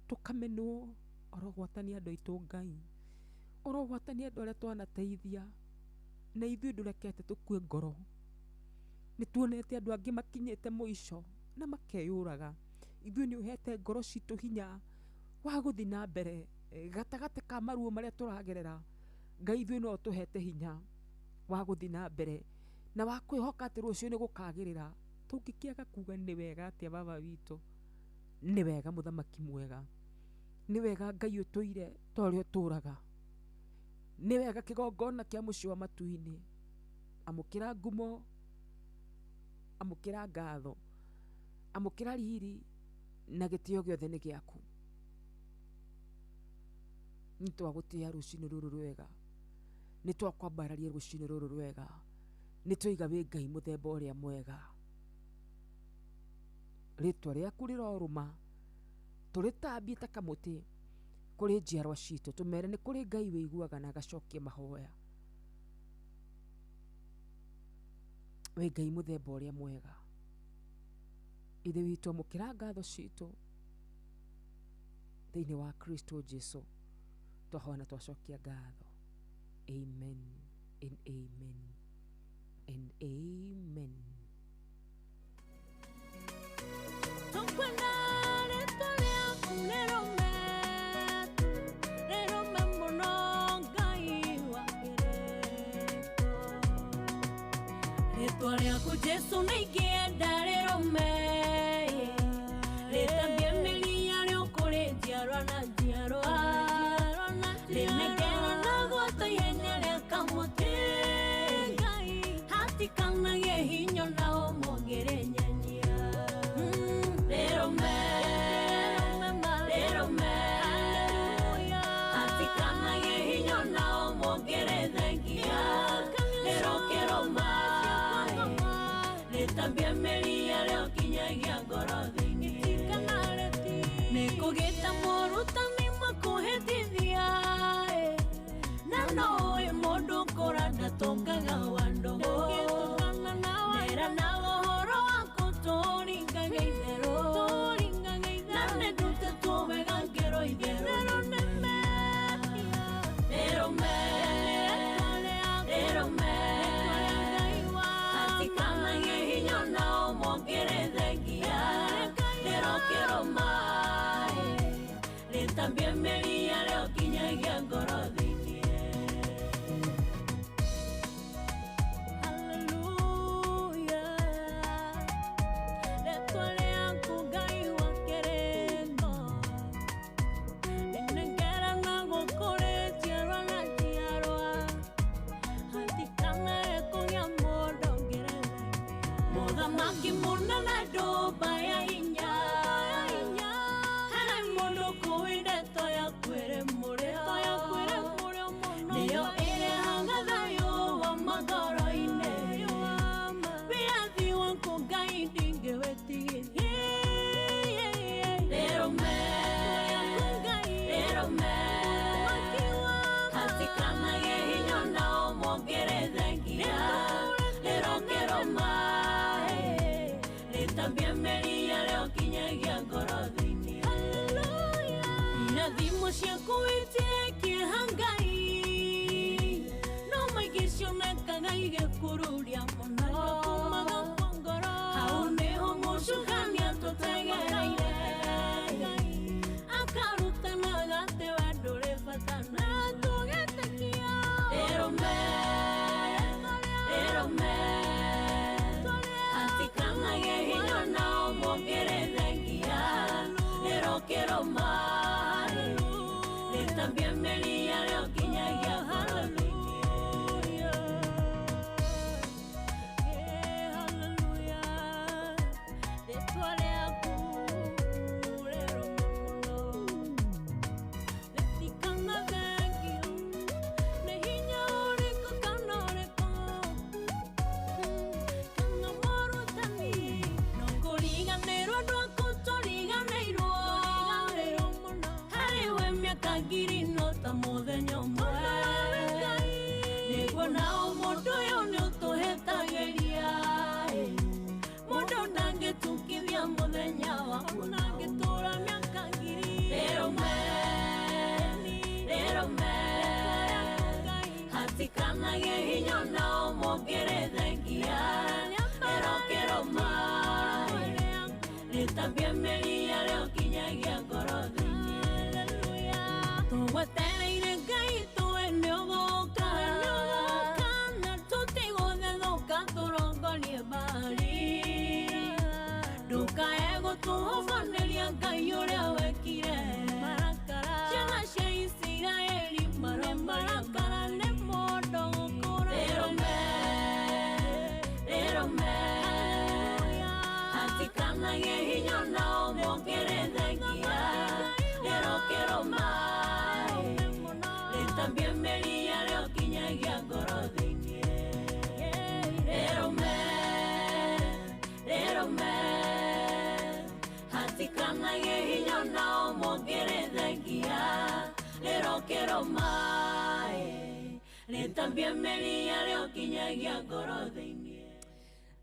Tũkamenwo orogwatania andũ aitũ Ngai. Orogwatania andũ arĩa twanateithia. Na ithuĩ ndũrekete tũkue ngoro. Nĩ tuonete andũ angĩ makinyĩte mũico na makeyũraga. Ithuĩ nĩ ũhete ngoro citũ hinya wa gũthiĩ na mbere gatagatĩ ka maruo marĩa tũragerera. Ngai ithuĩ no ũtũhete hinya wa gũthiĩ na mbere na wa kwĩhoka atĩ rũciũ nĩ gũkagĩrĩra. Tũngĩkĩaga kuga nĩ wega atĩa baba witũ? Nĩ wega mũthamaki mwega. Nĩ wega Ngai ũtũire ta ũrĩa ũtũraga. Nĩ wega kĩgongona kĩa mũciĩ wa matu-inĩ. Amũkĩra ngumo, amũkĩra ngatho, amũkĩra riri na gĩtĩo gĩothe nĩ gĩaku. Nĩ twagũtĩa rũcinĩ rũrũ rwega. Nĩ twakwambararia rũcinĩ rũrũ rwega. Nĩ twaiga wĩ Ngai mũthemba ũrĩa mwega. Rĩtwa rĩaku rĩrorũma tũrĩtambie ta kamũtĩ kũrĩ njiarwa citũ, tũmere nĩ kũrĩ Ngai wĩiguaga na agacokia mahoya. Wĩ Ngai mũthemba ũrĩa mwega. Ithe witũ, amũkĩra ngatho citũ thĩinĩ wa Kristo Jesu. Twahoya na twacokia ngatho. Amen and amen and amen. Rĩtwa rĩaku Jesu nĩingĩenda rĩrũme, rĩtambie mĩri yarĩo kũrĩ njiarwa na njiarwa, rĩnengeranagwo ta ihenya rĩa kamũtĩ, hatikanagie hinya na ũmũngĩrĩ nyenyia. Rĩrũme, rĩrũme, hatikanagie hinya na ũmũngĩrĩ thengia, rĩrũkĩrũma rĩtambie mĩri yarĩo kinyagia ngoro thĩinĩ. Nĩkũgĩta morutani makũhĩtithia, na no ũĩ mũndũ kũra ndatũngaga wa ndũgũ, meranaga ũhoro waku tũringage itherũ, na nĩndutĩtwo wega ngĩrwo itherũ. Rĩrũme, rĩrũme, hatikanagie hinya na ũmũngĩrĩ thengia, rĩrũkĩrũma rĩtambie mĩri yarĩo kinyagia ngoro thĩinĩ. Hallelujah, rĩtwa rĩaku Ngai wa kĩrĩko rĩnengeranagwo kũrĩ njiarwa na njiarwa, hatikanae kũgĩa mũndũ ũngĩrĩ thengia. Mũthamaki mũnene ndũmba ya hinya, harĩ mũndũ kũĩ ndeto yaku ĩrĩ mũrĩo, nĩyo ĩrehaga thayũ wa magoro-inĩ. Wĩyathi waku Ngai ndingĩwĩtigithia. Rĩrũme, rĩrũme, hatikanagie hinya na ũmũngĩrĩ thengia, rĩrũkĩrũma rĩtambie mĩri yarĩo kinyagia ngoro thĩinĩ. Irathimo ciaku itirĩ kĩeha Ngai, no maingĩ cionekaga igĩkururia mũno, hau nĩho mũcukani atũtegereire, akarutanaga atĩ we ndũrĩ bata na tũgetĩkia. Rĩrũme, rĩrũme, hatikanagie hinya na ũmũngĩrĩ thengia, rĩrũkĩrũma rĩtambie mĩri yarĩo kinyagia ngoro thĩinĩ. Hallelujah, rĩtwa rĩaku rĩrũme mũno, rĩtikana thengio nĩ hinya ũrĩkũ kana ũrĩkũ, kana morutani, no kũriganĩrwo andũ aku tũriganĩirwo, harĩ we mĩaka ngiri no ta mũthenya ũmwe. Nĩguo nao mũndũ ũyũ nĩũtũhĩtagĩria, mũndũ ndangĩtukithia mũthenya waku, ndangĩtũra mĩaka ngiri. Rĩrũme, Rĩkĩrũma rĩtambie mĩri yarĩo kinyagia ngoro thĩinĩ.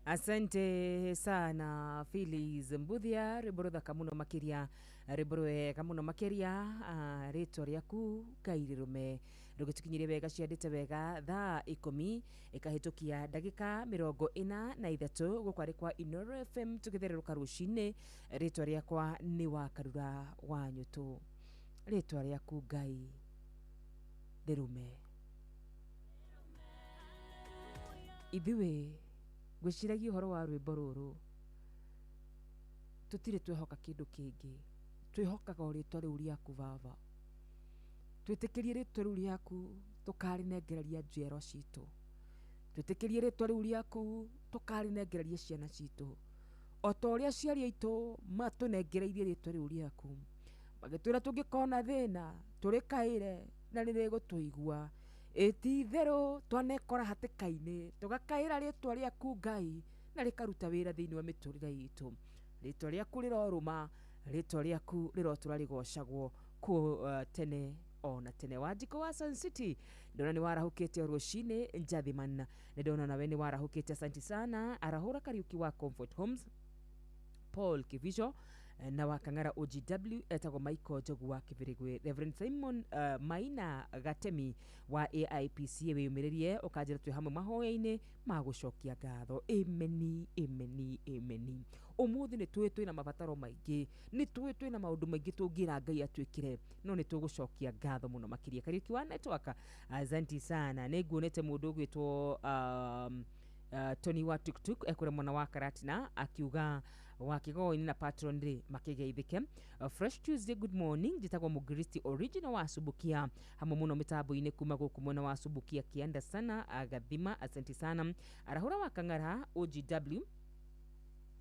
Asante sana Phyllis Mbuthia, rwimbo ruthaka muno makiria, rwimbo rwega muno makiria. Ritwa riaku Ngai rirume rũgĩtũkinyirie wega, ciandĩte wega thaa 10 ĩkahĩtũkia ndagĩka 43 gũkũ arĩ kwa Inoro FM tũgĩthererũka rũcinĩ. Rĩtwa rĩakwa nĩ Wakarura wa Nyũtũ. Rĩtwa rĩaku Ngai rĩrume. Ithuĩ ngwĩciragia ũhoro wa rwĩmbo rũrũ, tũtirĩ twehoka kĩndũ kĩngĩ, twĩhokaga o rĩtwa rĩu rĩaku baba. Twĩtĩkĩrie rĩtwa rĩu rĩaku tũkarĩnengereria njiaro citũ, twĩtĩkĩrie rĩtwa rĩu rĩaku tũkarĩnengereria ciana citũ, o ta ũrĩa aciari aitũ matũnengereirie rĩtwa rĩu rĩaku, magĩtwĩra tũngĩkona thĩna tũrĩkaĩre na nĩrĩgũtũigua. Ĩ ti itherũ twanekora hatĩka-inĩ tũgakaĩra rĩtwa rĩaku Ngai na rĩkaruta wĩra thĩinĩ wa mĩtũrĩre itũ. Rĩtwa rĩaku rĩrorũma, rĩtwa rĩaku rĩrotũra rĩgocagwo kuo tene ona tene. Wanjikũ wa Sun City, ndona nĩ warahũkĩte rũcinĩ. Njathiman, nĩ ndona nawe nĩ warahũkĩte, asanti sana. Arahũra Kariuki wa Comfort Homes, Paul Kivijo na wa Kang'ara OGW, etagwo Michael Njogu wa Kibirigwi, Reverend Simon Maina Gatemi wa AIPCA, wĩyũmĩrĩrie ũkanjĩra twĩ hamwe mahoya-inĩ ma gũcokia ngatho. Ameni, ameni, ameni. Ũmũthĩ nĩ tũĩ twĩna mabataro maingĩ, nĩ tũĩ twĩna maũndũ maingĩ tũngĩra Ngai atwĩkĩre, no nĩ tũgũcokia ngatho mũno makĩria. Kariũki wa network, asanti sana. Nĩ nguonete mũndũ ũgwĩtwo Tony wa tuktuk ekũrĩa mwena wa Karatina, akiuga wa Kĩgoini na patron rĩ makĩgeithĩke. Fresh Tuesday, good morning. Njĩtagwo Mũgristi original wa Subukia, hamwe mũno mĩtambo-inĩ kuma gũkũ mwena wa Subukia kĩanda sana Gathima, asanti sana. Arahũra wa Kang'ara OGW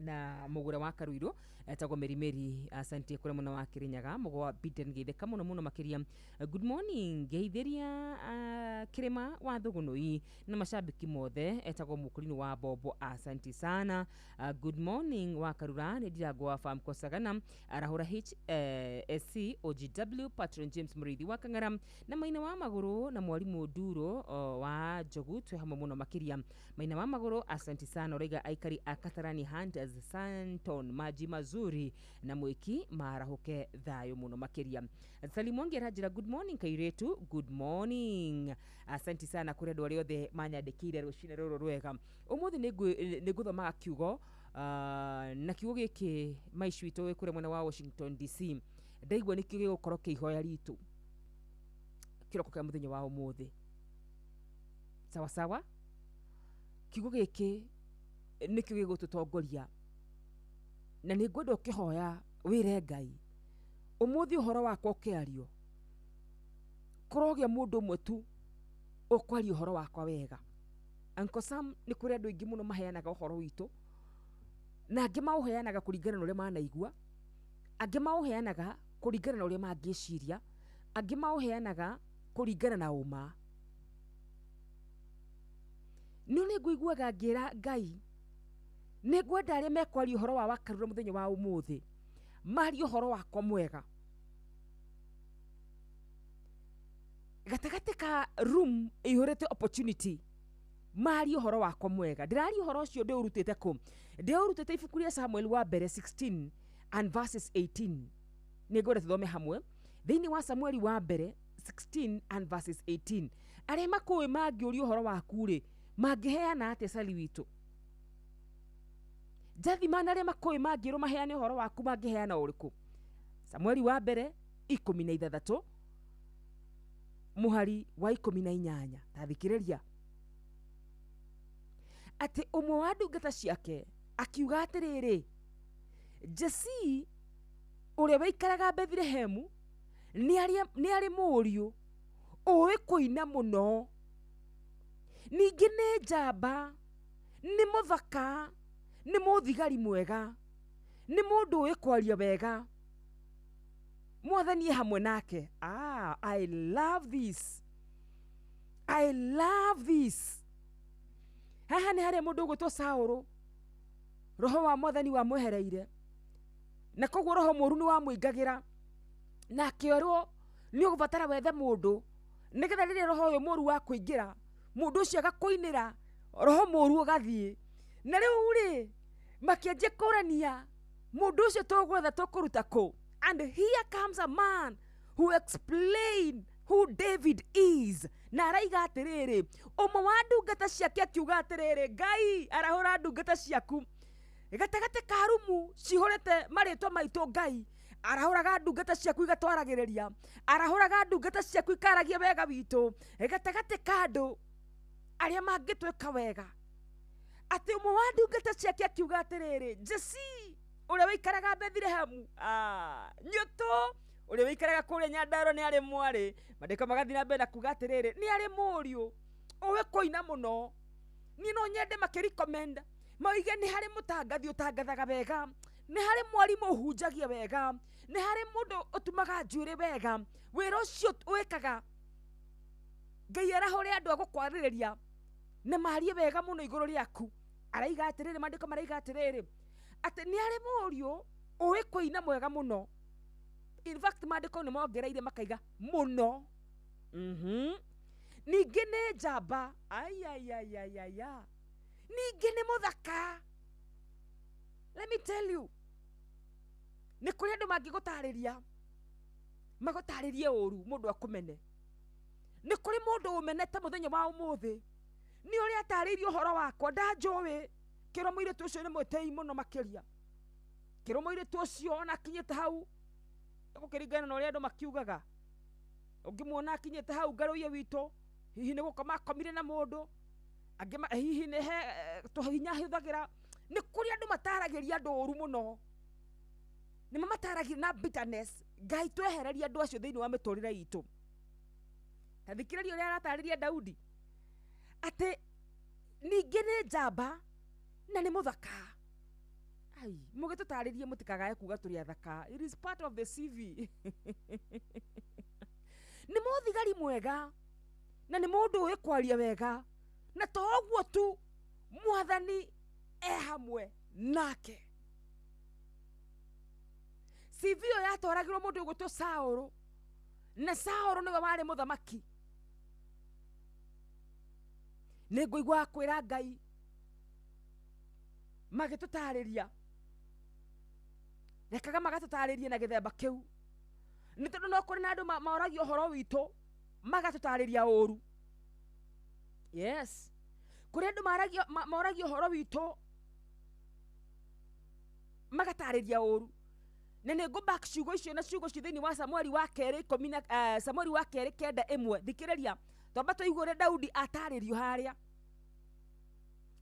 na mũgũra wa Karuirũ etagwo Merimeri, asante kũrĩa mwena wa Kĩrĩnyaga. Mũgo wa Biden, geithĩka mũno mũno makĩria. Good morning, ngeithĩria Kĩrĩma wa Thũgũnũi na macambĩki mothe, etagwo Mũkũrinũ wa Bombo, asanti sana. Good morning wa Karura, nĩ Ndirango wa Farm Kosagana. Arahũra HSC OGW, Patron James Mũrĩithi wa Kang'ara na Maina wa Magũrũ na mwarimũ Nduro wa Njogu, twĩ hamwe mũno makĩria. Maina wa Magũrũ, asanti sana. Ũraiga aikari a Katarani Hunters, Santon maji mazuri na mwiki marahuke thayũ mũno makĩria. Salimu Wangi aranjĩra good morning kairetu, good morning, asanti sana kũrĩ andũ arĩa othe manyandĩkĩire rũcinĩ rũrũ rwega. Ũmũthĩ nĩ ngũthomaga kiugo na kiugo gĩkĩ maici witũ wĩ kũrĩa mwena wa Washington DC, ndaigua nĩkĩo gĩgũkorwo kĩ ihoya ritũ kĩroko kĩa mũthenya wa ũmũthĩ. Sawa sawa, kiugo gĩkĩ nĩkĩo gĩgũtũtongoria na nĩ ngwenda ũkĩhoya wĩre Ngai ũmũthĩ ũhoro wakwa ũkĩario kũrogĩa mũndũ ũmwe tu ũkwaria ũhoro wakwa wega. Uncle Sam, nĩ kũrĩ andũ aingĩ mũno maheanaga ũhoro witũ, na angĩ maũheanaga kũringana na ũrĩa manaigua, angĩ maũheanaga kũringana na ũrĩa mangĩciria, angĩ maũheanaga kũringana na ũma. No nĩ ngũiguaga ngĩra Ngai nĩ ngwenda arĩa mekwaria ũhoro wa Wakarura mũthenya wa ũmũthĩ marie ũhoro wakwa mwega. Gatagatĩ ka room ĩihũrĩte opportunity, marie ũhoro wakwa mwega. Ndĩraria ũhoro ũcio ndĩũrutĩte kũ? Ndĩũrutĩte ibuku rĩa Samuel wa mbere 16 and verses 18. Nĩ ngwenda tũthome hamwe thĩinĩ wa Samueli wa mbere 16 and verses 18. Arĩa makũĩ mangĩũria ũhoro waku rĩ, mangĩheana atĩa Sali witũ? Njathimana, arĩa makũĩ mangĩrwo maheane ũhoro waku mangĩheana ũrĩkũ? Samueli wa mbere 16 mũhari wa 18. Ta thikĩrĩria atĩ ũmwe wa ndungata ciake akiuga atĩrĩrĩ, Jesii ũrĩa waikaraga Bethlehemu nĩ arĩ mũriũ ũĩ kũina mũno, ningĩ nĩ njamba, nĩ mũthaka, nĩ mũthigari mwega, nĩ mũndũ ũĩ kwaria wega, Mwathani e hamwe nake. I love this, I love this. Haha nĩ harĩa mũndũ ũgwĩtwo Saũlũ roho wa Mwathani wamwehereire, na koguo roho mũru nĩ wamũingagĩra, na akĩorwo Nĩ ũgũbatara wethe mũndũ nĩgetha rĩrĩa roho ũyũ mũru wa kũingĩra, mũndũ ũcio agakũinĩra, roho mũru ũgathiĩ. Na rĩu rĩ, makĩanjia kũrania mũndũ ũcio tũgwetha tũkũruta kũ. And here comes a man who explained who David is. Na araiga atĩrĩrĩ, ũmwe wa ndungata ciake akiuga atĩrĩrĩ, Ngai arahũra ndungata ciaku gatagatĩ ka rumu cihũrĩte marĩtwa maitũ. Ngai arahũraga ndungata ciaku igatwaragĩrĩria, arahũraga ndungata ciaku ikaragia wega witũ gatagatĩ ka andũ arĩa mangĩtwĩka wega. Atĩ ũmwe wa ndungata ciake akiuga atĩrĩrĩ, Jesi ũrĩa wĩikaraga Bethilehemu, nyũtũ ũrĩa wĩikaraga kũrĩa Nyandarua nĩ arĩ mwarĩ. Mandĩko magathiĩ na mbere na kuga atĩrĩrĩ, nĩ arĩ mũriũ ũĩ kũina mũno. Niĩ no nyende makĩrecommend moige nĩ harĩ mũtangathi ũtangathaga wega, nĩ harĩ mwarimũ ũhunjagia wega, nĩ harĩ mũndũ ũtumaga njuĩrĩ wega. Wĩra ũcio wĩkaga Ngai arahũre andũ a gũkwarĩrĩria na marie wega mũno igũrũ rĩaku. Araiga atĩrĩrĩ, maandĩko maraiga atĩrĩrĩ, atĩ nĩ arĩ mũriũ ũĩ kũina mwega mũno. In fact, maandĩko nĩ mongereire makaiga mũno. Ningĩ nĩ njamba, aiaiaiaiaya, ningĩ nĩ mũthaka. Let me tell you, nĩ kũrĩ andũ mangĩgũtarĩria magũtarĩrie ũru mũndũ akũmene. Nĩ kũrĩ mũndũ ũmenete mũthenya wa ũmũthĩ nĩ ũrĩa atarĩirie ũhoro wakwa, ndanjũĩ. Kĩrwo mũirĩtu ũcio nĩ mwĩtĩi mũno makĩria, kĩrwo mũirĩtu ũcio ona akinyĩte hau gũkĩringana na ũrĩa andũ makiugaga, ũngĩmuona akinyĩte hau ngarũiye witũ, hihi nĩ gũkoma akomire na mũndũ angĩ, hihi nĩ he tũhinya hũthagĩra. Nĩ kũrĩ andũ mataragĩria andũ ũru mũno, nĩ mamataragia na bitterness. Ngai twehereria andũ acio thĩinĩ wa mĩtũrĩre itũ. Ta thikĩrĩria ũrĩa aratarĩria Daudi, atĩ ningĩ nĩ njamba na nĩ mũthaka. Ai, mũgĩtũtarĩrie mũtikagae kuga tũrĩ athaka, it is part of the CV. Nĩ mũthigari mwega na nĩ mũndũ ũĩ kwaria wega, na to ũguo tu, mwathani e hamwe nake. CV ĩyo yatwaragĩrwo mũndũ ũgwĩtwo Saũlũ, na Saũlũ nĩwe warĩ mũthamaki. Nĩ ngũigua kwĩra Ngai magĩtũtarĩria, rekaga magatũtarĩria na gĩthemba kĩu, nĩ tondũ no kũrĩ na andũ moragia ũhoro witũ magatũtarĩria ũru. Yes, kũrĩ andũ moragia ũhoro witũ magatarĩria ũru. Na nĩ ngũ back ciugo icio na ciugo icio thĩinĩ wa Samueli wa kerĩ ikũmi na Samueli wa kerĩ 9:1. Thikĩrĩria, twamba tũigue ũrĩa Daudi atarĩrio harĩa.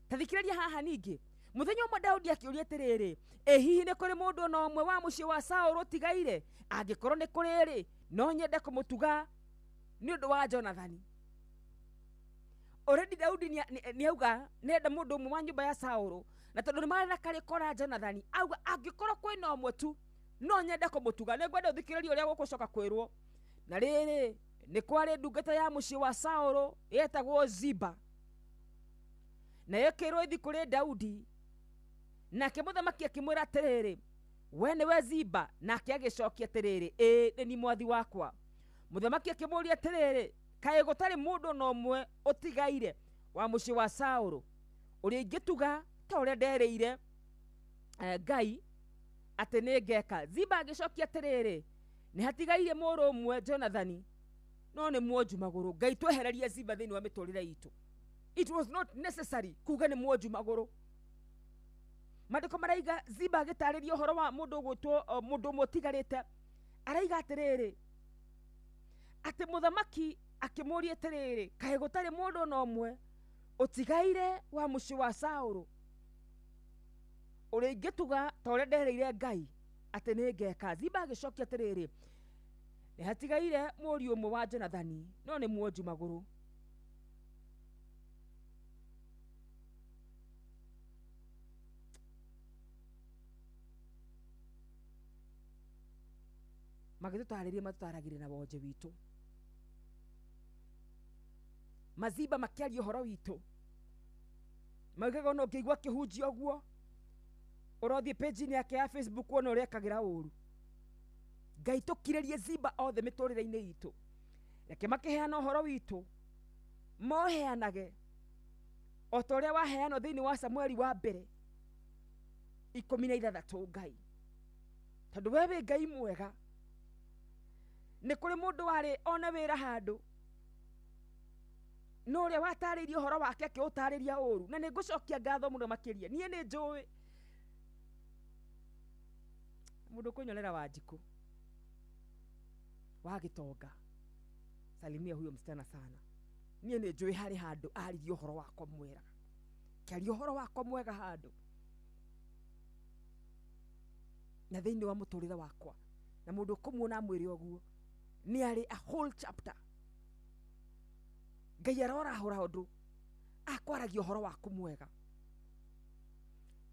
Ta thikĩrĩria haha. Ningĩ mũthenya ũmwe Daudi akĩũria atĩrĩrĩ, ĩ hihi nĩ kũrĩ mũndũ ona ũmwe wa mũciĩ wa Saũlũ ũtigaire? Angĩkorwo nĩ kũrĩ rĩ, no nyende kũmũtuga nĩ ũndũ wa Jonathani. Already Daudi nĩ auga nĩenda mũndũ ũmwe wa nyũmba ya Saũlũ, na tondũ nĩ marĩ na karĩko na Jonathani, auga angĩkorwo kwĩna ũmwe tu no nyende kũmũtuga. Nĩ ngwenda ũthikĩrĩrie ũrĩa gũkũcoka kwĩrwo. Na rĩrĩ, nĩ kwarĩ ndungata ya mũciĩ wa Saũlũ yetagwo Ziba, nayo ĩkĩrwo ĩthiĩ kũrĩ Daudi. Nake mũthamaki akĩmwĩra atĩrĩrĩ, we nĩwe Ziba? Nake agĩcokia atĩrĩrĩ, ĩĩ nĩ niĩ mwathi wakwa. Mũthamaki akĩmũũria atĩrĩrĩ, kaĩ gũtarĩ mũndũ ona ũmwe ũtigaire wa mũciĩ wa Saũlũ ũrĩa ingĩtuga ta ũrĩa nderĩire Ngai atĩ nĩ ngeka? Ziba agĩcokia atĩrĩrĩ, nĩ hatigaire mũrũ ũmwe Jonathani, no nĩ mwonju magũrũ. Ngai twehererie Ziba thĩinĩ wa mĩtũrĩre itũ. It was not necessary kuga nĩ mwonju magũrũ. Maandĩko maraiga Ziba agĩtarĩria ũhoro wa mũndũ ũgwĩtwo mũndũ ũmwe ũtigarĩte, araiga atĩrĩrĩ, atĩ mũthamaki akĩmũũria atĩrĩrĩ, kaĩ gũtarĩ mũndũ ona ũmwe ũtigaire wa mũciĩ wa Saũlũ ũrĩa ingĩtuga ta ũrĩa nderĩire Ngai atĩ nĩ ngeka? Ziba agĩcokia atĩrĩrĩ, nĩ hatigaire mũriũ ũmwe wa Jonathani, no nĩ mwonju magũrũ. Magĩtũtarĩria matũtaragĩria na wonje witũ. Maziba makĩaria ũhoro witũ maugaga ona ũngĩigua akĩhunjia ũguo, ũrothiĩ page-inĩ yake ya Facebook wone ũrĩa ekagĩra ũru. Ngai tũkirĩrie Ziba othe mĩtũrĩre-inĩ itũ. Reke makĩheana ũhoro witũ moheanage o ta ũrĩa waheanwo thĩinĩ wa Samueli wa mbere 16. Ngai, tondũ we wĩ Ngai mwega. Nĩ kũrĩ mũndũ warĩ one wĩra handũ, no ũrĩa watarĩirie ũhoro wake akĩũtarĩria ũru, na nĩ ngũcokia ngatho mũno makĩria. Niĩ nĩ njũĩ mũndũ kũnyonera Wanjikũ wa Gĩtonga, salimia huyo msichana sana. Niĩ nĩ njũĩ harĩ handũ aririe ũhoro wakwa mwega, kĩaria ũhoro wakwa mwega handũ na thĩinĩ wa mũtũrĩre wakwa, na mũndũ ũkũmuona amwĩre ũguo nĩ arĩ a whole chapter. Ngai arorahũra ũndũ akwaragia ũhoro waku mwega.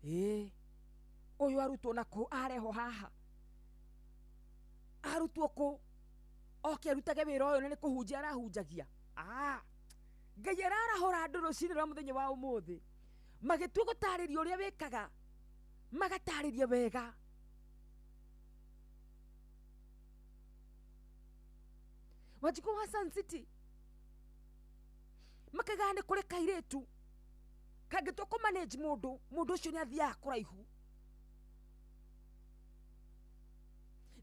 Ĩĩ, ũyũ arutwo na kũ arehwo haha, arutwo kũ oke arutage wĩra ũyũ na nĩ kũhunjia arahunjagia. Ngai ararahũra andũ rũcinĩ rwa mũthenya wa ũmũthĩ, magĩtua gũtarĩria ũrĩa wĩkaga, magatarĩria wega. Wanjikũ wa Sun City makaigaga nĩ kũrĩ kairĩtu kangĩtua kũmanage mũndũ, mũndũ ũcio nĩ athiaga kũraihu.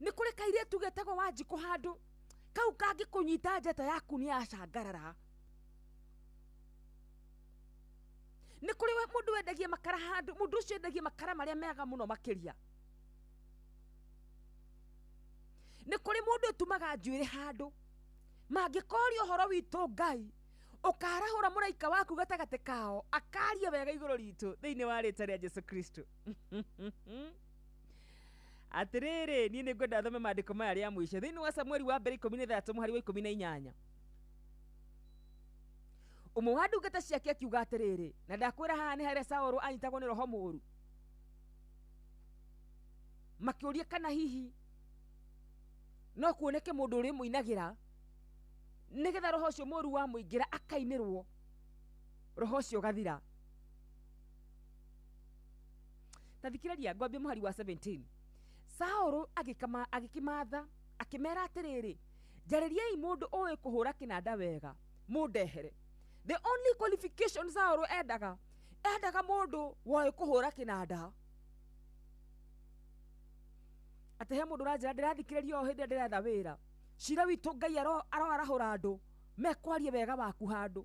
Nĩ kũrĩ kairĩtu getagwo Wanjikũ handũ, kau kangĩkũnyita njata yaku nĩ yacangarara. Nĩ kũrĩ mũndũ wendagia makara handũ, mũndũ ũcio endagia makara marĩa mega mũno makĩria. Nĩ kũrĩ mũndũ ũtumaga njuĩrĩ handũ, mangĩkoria ũhoro witũ Ngai ũkarahũra mũraika waku gatagatĩ kao akaria wega igũrũ ritũ thĩinĩ wa rĩtwa rĩa Jesu Kristo. Atĩrĩrĩ, niĩ nĩ ngwenda thome maandĩko maya rĩa mũico thĩinĩ wa Samueli wa mbere 13 mũhari wa 18. Ũmwe wa ndungata ciake akiuga atĩrĩrĩ, na ndakwĩra haha nĩ harĩa Saũlũ anyitagwo nĩ roho mũũru. Makĩũria kana hihi no kuoneke mũndũ ũrĩ mũinagĩra nĩgetha roho ũcio mũũru wamũingĩra akainĩrwo, roho ũcio ũgathira. Ta thikĩrĩria, ngwambia mũhari wa 17. Saũlũ agĩkĩmatha akĩmera atĩrĩrĩ, njarĩriai mũndũ ũĩ kũhũra kĩnanda wega mũndehere. The only qualification Saũlũ endaga, endaga mũndũ woĩ kũhũra kĩnanda. Atĩ he mũndũ ũranjĩra ndĩrathikĩrĩria o hĩndĩ ĩrĩa ndĩretha wĩra, cira witũ Ngai aroarahũra andũ mekwaria wega waku handũ.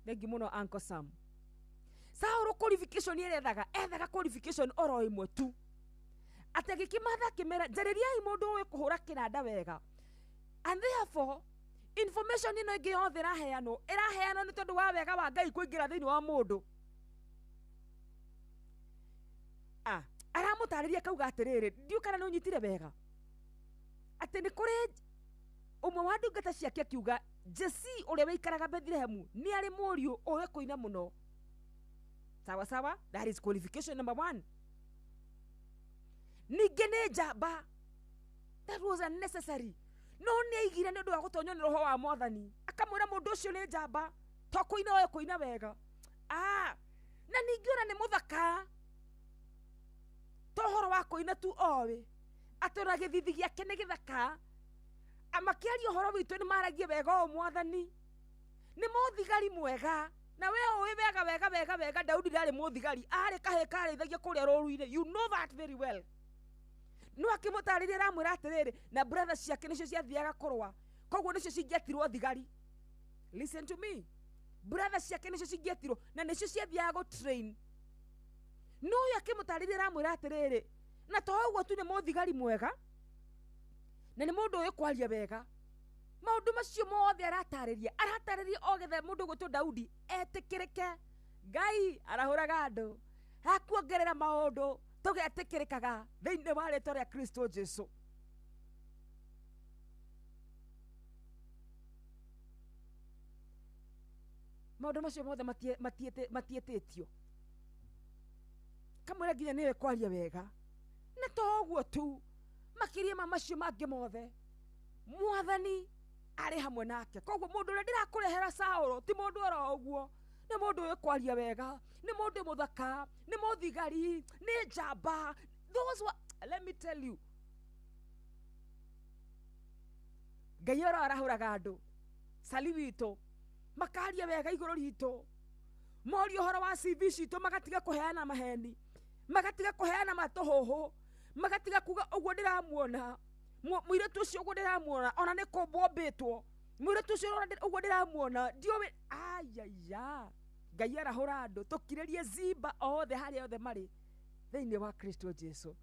Thengi mũno Uncle Sam. Saũlũ qualification ĩrĩa ethaga qualification oro ĩmwe tu. Atĩ agĩkĩmatha akĩmera njarĩriai mũndũ ũĩ kũhũra kĩnanda wega. And therefore information ĩno ĩngĩ yothe ĩraheanwo, ĩraheanwo nĩ tondũ wa wega wa Ngai kũingĩra thĩinĩ wa mũndũ. Aramũtarĩria akauga atĩrĩrĩ, ndiũ kana nĩ ũnyitire wega, atĩ nĩ kũrĩ ũmwe wa ndungata ciake akiuga Jesse ũrĩa wĩikaraga Bethlehem nĩ arĩ mũriũ ũĩ kũina mũno. Sawa sawa, that is qualification number 1. Ningĩ nĩ njamba, that was unnecessary. No nĩ aigire nĩ ũndũ wa gũtonywo nĩ roho wa Mwathani, akamwĩra mũndũ ũcio nĩ njamba, to kũina ũĩ kũina wega. Na ningĩ ona nĩ mũthaka, to ũhoro wa kũina tu oĩ, atĩ ona gĩthithi gĩake nĩ gĩthaka. Makĩaria ũhoro witũ nĩ maragia wega o Mwathani, nĩ mũthigari mwega. Na we ũĩ wega wega wega wega Daudi ndarĩ mũthigari, arĩ kahĩĩ karĩithagia kũrĩa rũru-inĩ, you know that very well. No akĩmũtarĩria aramwĩra atĩrĩrĩ, na brother ciake nĩcio ciathiaga kũrũa, koguo nĩcio cingĩetirwo thigari. Listen to me, brother ciake nĩcio cingĩetirwo na nĩcio ciathiaga gũ train. No ũyũ akĩmũtarĩria aramwĩra atĩrĩrĩ, na to ũguo tu nĩ mũthigari mwega na nĩ mũndũ ũĩ kwaria wega. Maũndũ macio mothe aratarĩria, aratarĩria o getha mũndũ ũgwĩtwo Daudi etĩkĩrĩke. Ngai arahũraga andũ akuongerera maũndũ tũgetĩkĩrĩkaga thĩinĩ wa rĩtwa rĩa Kristo Jesu. Maũndũ macio mothe matiĩtĩtio, kamwĩra nginya nĩwe kwaria wega. Na to ũguo tu, makĩria ma macio mangĩ mothe, Mwathani arĩ hamwe nake. Koguo mũndũ ũrĩa ndĩrakũrehera Saũlũ ti mũndũ oro ũguo, nĩ mũndũ ũĩ kwaria wega, nĩ mũndũ mũthaka, nĩ mũthigari, nĩ njamba. Those were, let me tell you, Ngai oroarahũraga andũ cali witũ makaria wega igũrũ ritũ morio ũhoro wa CV citũ magatiga kũheana maheni magatiga kũheana matũhũhũ magatiga kuga ũguo ndĩramuona mũirĩtu ũcio ũguo ndĩramuona ona nĩ kũmbwo mbĩtwo mũirĩtu ũcio ũguo ndĩramuona ndiũĩ ayaya. Ngai arahũra andũ tũkirĩrie zimba othe harĩa othe marĩ thĩinĩ wa Kristo Jesu.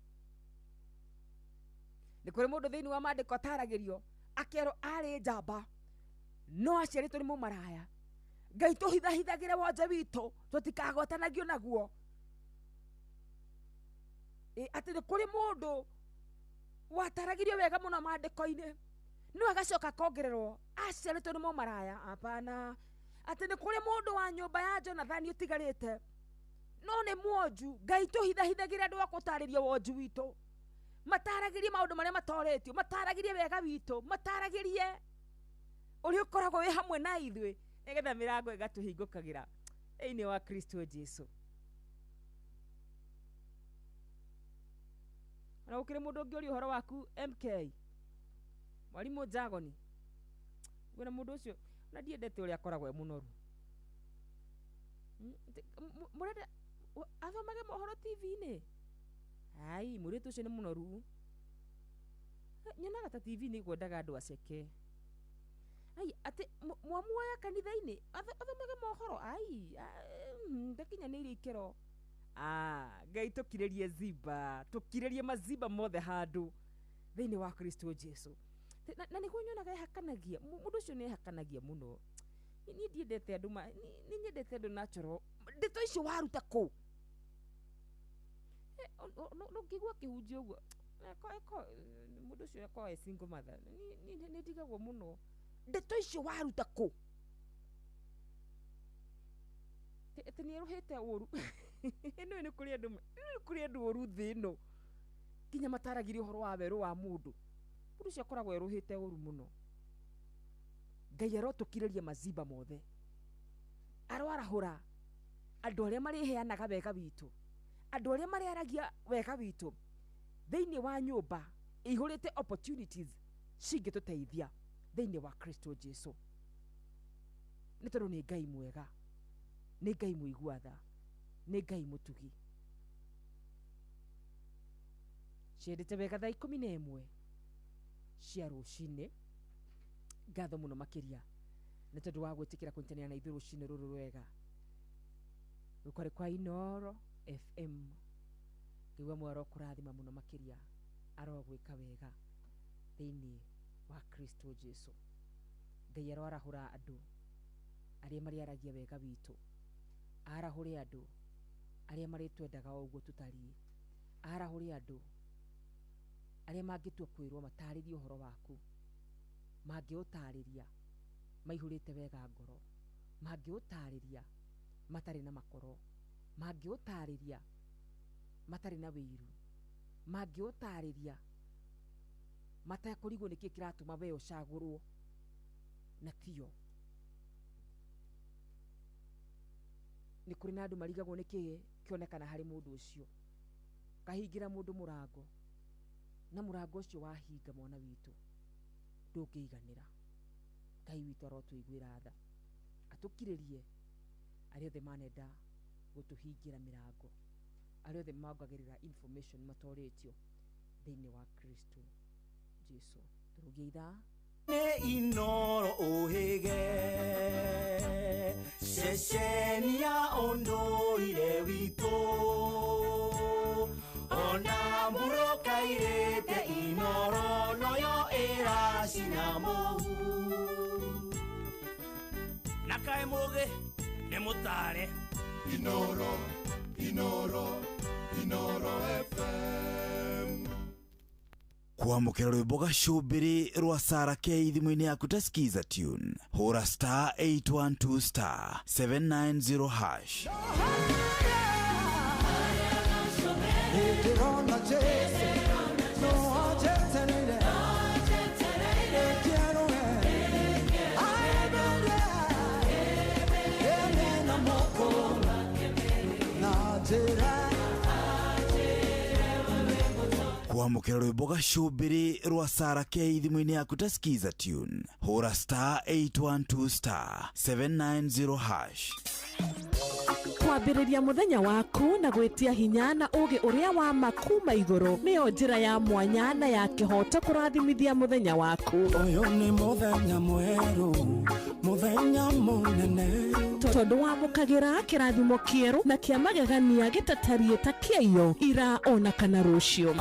Nĩ kũrĩ mũndũ thĩinĩ wa maandĩko ataragĩrio akerwo arĩ njamba no aciarĩtwo nĩ mũmaraya. Ngai tũhithahithagĩre wonje witũ tũtikagwatanagio naguo. Atĩ nĩ kũrĩ mũndũ wataragĩrio wega mũno maandĩko-inĩ no agacoka akongererwo aciarĩtwo nĩ mũmaraya. Hapana. Atĩ nĩ kũrĩ mũndũ wa nyũmba ya Jonathani ũtigarĩte no nĩ mwonju. Ngai tũhithahithagĩre andũ a gũtarĩria wonju witũ mataragĩrie maũndũ marĩa matorĩtio mataragĩrie wega witũ mataragĩrie ũrĩa ũkoragwo wĩ hamwe na ithuĩ nĩgetha mĩrango ĩgatũhingũkagĩra thĩinĩ wa Kristo Jesu. Ona gũkĩrĩ mũndũ ũngĩũria ũhoro waku MK mwarimũ Jagoni gwĩna mũndũ ũcio ona ndiendete ũrĩa akoragwo e mũnoru. Mũrenda athomage mohoro TV-inĩ? Ai, mũirĩtu ũcio nĩ mũnoru. Nyonaga ta TV-inĩ kwendaga andũ aceke. Ai, atĩ mwamuoya kanitha-inĩ athomage mohoro? Ai, ndakinyanĩirie ikĩro. Ngai tũkirĩrie zimba tũkirĩrie mazimba mothe handũ thĩinĩ wa Kristo Jesu. Na nĩguo nyonaga ehakanagia mũndũ ũcio nĩ ehakanagia mũno. Niĩ ndiendete andũ niĩ nyendete andũ natural. Ndeto icio waruta kũ? Ndũngĩigua akĩhunjia ũguo mũndũ ũcio akorwo e single mother. Nĩ ndigagwo mũno. Ndeto icio waruta kũ? Atĩ nĩ erũhĩte ũru. Ĩno nĩ kũrĩ andũ nĩ kũrĩ andũ ũru thĩ ĩno nginya mataragĩria ũhoro wa werũ wa mũndũ. Mũndũ ũcio akoragwo erũhĩte ũru mũno. Ngai arotũkirĩria mazimba mothe aroarahũra andũ arĩa marĩheanaga wega witũ andũ arĩa marĩaragia wega witũ thĩinĩ wa nyũmba ĩihũrĩte opportunities cingĩtũteithia thĩinĩ wa Kristo Jesu. Nĩ tondũ nĩ Ngai mwega, nĩ Ngai mũigua tha, nĩ Ngai mũtugi. Ciendete wega thaa 11 cia rũcinĩ. Ngatho mũno makĩria nĩ tondũ wa gwĩtĩkĩra kũnyitanĩra na ithuĩ rũcinĩ rũrũ rwega. Rũkwarĩ kwa Inooro FM. Ngai wa muoyo arokũrathima mũno makĩria, arogwĩka wega thĩinĩ wa Kristo Jesu. Ngai aroarahũra andũ arĩa marĩaragia wega witũ, arahũre andũ arĩa marĩtwendaga o ũguo tũtariĩ, arahũre andũ arĩa mangĩtua kwĩrwo matarĩrie ũhoro waku, mangĩũtarĩria maihũrĩte wega ngoro, mangĩũtarĩria matarĩ na makoro, mangĩũtarĩria matarĩ na wĩiru, mangĩũtarĩria matekũrigwo nĩkĩ kĩratũma we ũcagũrwo na tio. Nĩ kũrĩ na andũ marigagwo nĩkĩ kĩonekana harĩ mũndũ ũcio. Kahingĩra mũndũ mũrango na mũrango ũcio wahinga mwana witũ ndũngĩiganĩra. Ngai witũ arotũiguĩra tha, atũkirĩrie arĩa othe manenda gũtũhingĩra mĩrango, arĩa othe mongagĩrĩra information matorĩtio thĩinĩ wa Kristo Jesu. Tũrũgie ithaa nĩ Inooro ũhĩge ceceni ya ũndũire witũ ona mũrũkairĩte Inooro noyo ĩracina mũhu na kaĩ mũgĩ nĩ mũtare. Inooro, Inooro, Inooro FM. Kwamũkĩra rwĩmbo gacũmbĩrĩ rwa Sarah K thimũ-inĩ yaku ta Skiza tune hũra star 812 star 790 hash. Ndĩrona Jesu no anjetereire Ekĩarũe aeberie ene na moko na njĩra Kwamũkĩra Kwamũkĩra rwĩmbo gacũmbĩrĩ rwa Sara K thimũ-inĩ yaku ta Skiza tune, hũra star 812 star 790 hash. Kwambĩrĩria mũthenya waku na gwĩtia hinya na ũũgĩ ũrĩa wa ma kuma igũrũ nĩyo njĩra ya mwanya na ya kĩhooto kũrathimithia mũthenya waku. Ũyũ nĩ mũthenya mwerũ, mũthenya mũnene. Tondũ wamũkagĩra kĩrathimo kĩerũ na kĩa magegania gĩtatariĩ ta kĩaiyo ira ona kana rũciũ.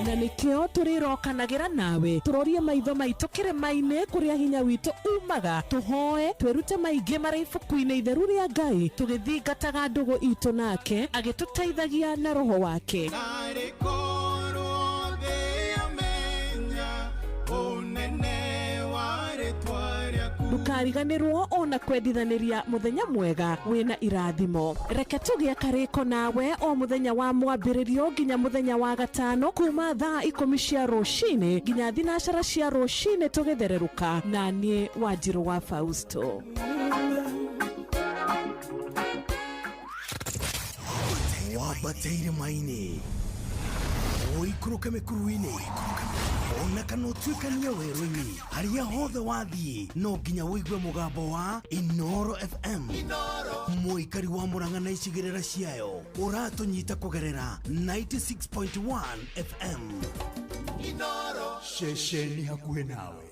Na nĩkĩo tũrĩrokanagĩra nawe tũrorie maitho maitũ kĩrĩma-inĩ kũrĩa hinya witũ umaga, tũhoe twĩrute maingĩ marĩ ibuku-inĩ itheru rĩa Ngai, tũgĩthingataga ndũgũ itũ nake agĩtũteithagia na roho wake. Ndũkariganĩrwo ona kwendithanĩria mũthenya mwega wĩna irathimo. Reke tũgĩe karĩko nawe o mũthenya wa mwambĩrĩrio nginya mũthenya wa gatano kuma thaa 10 cia rũcinĩ nginya 9 cia rũcinĩ tũgĩthererũka na niĩ Wanjirũ wa Fausto. Wambate irĩma-inĩ, ũikũrũke mĩkuru-inĩ, ona kana ũtuĩkanie werũ-inĩ, harĩa hothe wathiĩ no nginya ũigue mũgambo wa Inoro FM. Mũikari wa Murang'a na icigĩrĩra ciayo ũratũnyita kũgerera 96.1 FM. Inoro ceceni hakuhĩ nawe.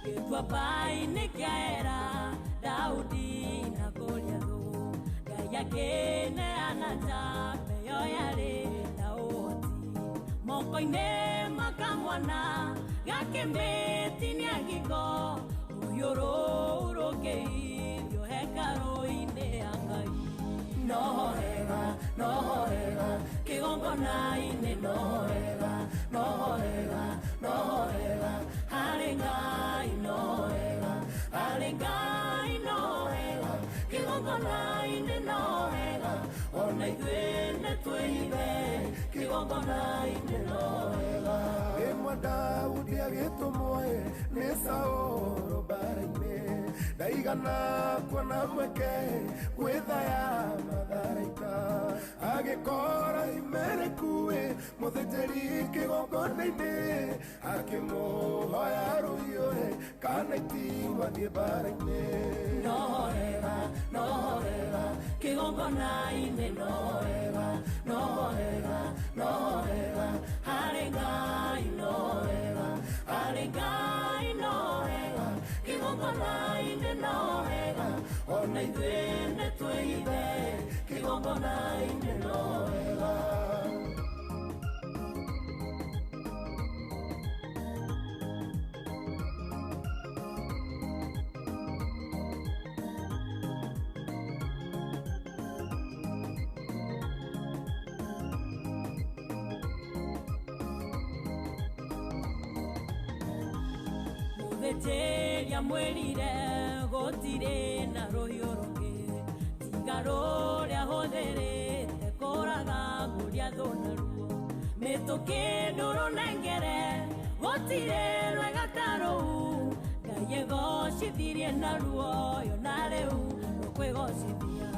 Gĩtuamba-inĩ kĩa Ela, Daudi na Goliathũ, Ngai akĩneana njamba ĩyo yarĩ na ũhoti. Moko-inĩ ma kamwana gakĩmĩtinia ngingo, rũhiũ rũu rũkĩithio hekarũ-inĩ ya Ngai. Noho hega, noho hega, kĩgongona-inĩ noho hega, noho hega, noho hega, harĩ Ngai noho hega, harĩ Ngai noho hega, kĩgongona-inĩ noho hega, ona ithuĩ nĩtwĩithe, kĩgongona-inĩ noho hega. Rĩmwe Daudi agĩtũmwo nĩ Saũlũ mbaara-inĩ, ndaigana kuona mweke gwĩthaya matharaita, agĩkora Imereku mũthĩnjĩri kĩgongona-inĩ, akĩmũhoya rũhiũ kana itimũ athiĩ mbaara-inĩ. Noho hega, noho hega, kĩgongona-inĩ noho hega, noho hega, noho hega, harĩ Ngai noho hega, harĩ Ngai noho hega, kĩgongona-inĩ noho hega, ona ithuĩ nĩtwĩithe, kĩgongona-inĩ noho hega. Mũthĩnjĩri amwĩrire gũtirĩ na rũhiũ rũngĩ tiga rũrĩa hũthĩrĩte kũraga Goliathũ naruo. Mĩtũkĩ ndũrũnengere gũtirĩ rwega ta rũu, Ngai egocithirie naruo yo na rĩu rũkwĩgocithia.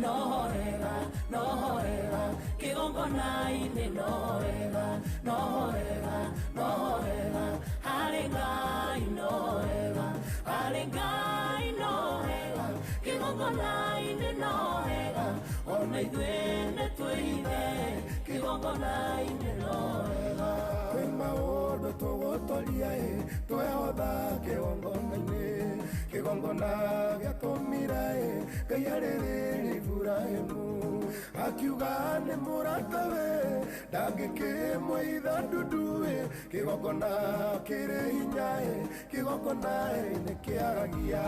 Noho hega, noho hega, kĩgongona-inĩ noho hega, noho hega, noho hega, harĩ Ngai noho hega, harĩ Ngai noho hega, kĩgongona-inĩ noho hega, ona ithuĩ nĩtwĩithe, kĩgongona-inĩ noho hega. Kwĩ maũndũ tũgũtoria twehotha kĩgongona-inĩ, kĩgongona gĩatũmire Ngai arĩrĩrie Iburahĩmu, akiuga nĩ mũratawe ndangĩkĩmũitha ndundu, kĩgongona kĩrĩ hinya, kĩgongona nĩkĩaragia.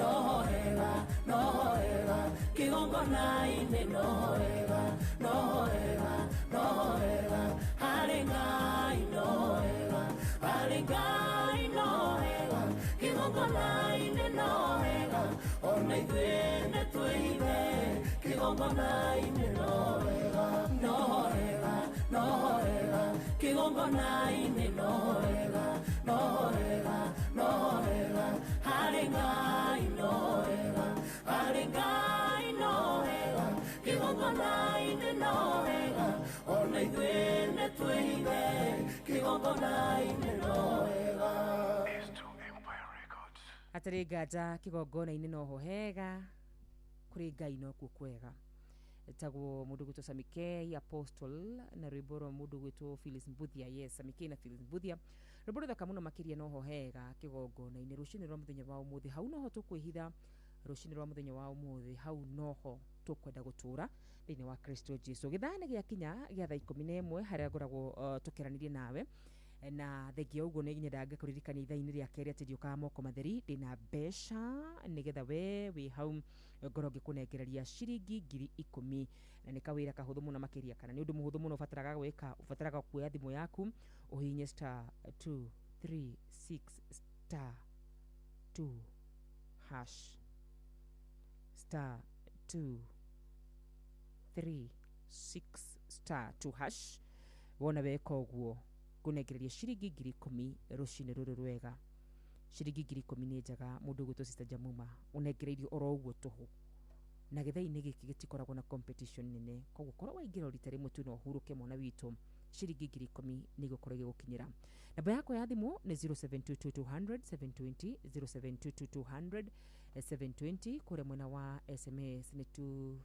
Noho hega, noho hega, kĩgongona-inĩ noho hega, noho hega, noho hega, harĩ Ngai noho hega, harĩ Ngai noho hega, kĩgongona-inĩ noho hega, ona ithuĩ Kigongona-inĩ no wega, no wega, no wega. Kigongona-inĩ no wega, no wega, no wega. Harĩ Ngai no wega, harĩ Ngai no wega. Kigongona-inĩ no wega, ona ithuĩ nĩtwĩhithe. Kigongona-inĩ no wega. Hatarĩ nganja kĩgongona-inĩ noho hega kũrĩ Ngai nokuo kwega. Etagwo mũndũ gwĩtwo Samikei Apostle na rwĩmbo rwa mũndũ gwĩtwo Phyllis Mbuthia. Yes, Samikei na Phyllis Mbuthia, rwĩmbo rũthaka mũno makĩria, noho hega kĩgongona-inĩ rũcinĩ rwa mũthenya wa ũmũthĩ. Hau noho tũkwĩhitha rũcinĩ rwa mũthenya wa ũmũthĩ, hau noho tũkwenda gũtũra thĩinĩ wa Kristo Jesu. Gĩthaa nĩ gĩakinya gĩa thaa 11 harĩa ngoragwo tũkĩaranĩria nawe, na thengia ũguo nĩ nyendaga ngakũririkania ithaa-inĩ rĩa kerĩ atĩ ndiũkaga moko matheri, ndĩna mbeca nĩgetha we wĩ hau ngorwo ngĩkũnengereria ciringi 10,000, na nĩ kawĩra kahũthũ mũno makĩria, kana nĩ ũndũ mũhũthũ mũno ũbataraga gwĩka. Ũbataraga kuoya thimũ yaku ũhihinye *236 *2 hash, *236 *2 hash. Wona weka ũguo ngũnengereria ciringi 10,000 rũcinĩ rũrũ rwega. Ciringi 10,000 nĩ njega. Mũndũ ũgwĩtwo Sister Jamuma ũnengereirio oro ũguo tũhũ, na gĩthaa-inĩ gĩkĩ gĩtikoragwo na competition nene, koguo korwo waingĩra rita rĩmwe tu no ũhurũke mwana witũ. Ciringi 10,000 nĩ igũkorwo igĩgũkinyĩra. Namba yakwa ya thimũ nĩ 0722 200 720, 0722 200 720. Kũrĩa mwena wa SMS nĩ 2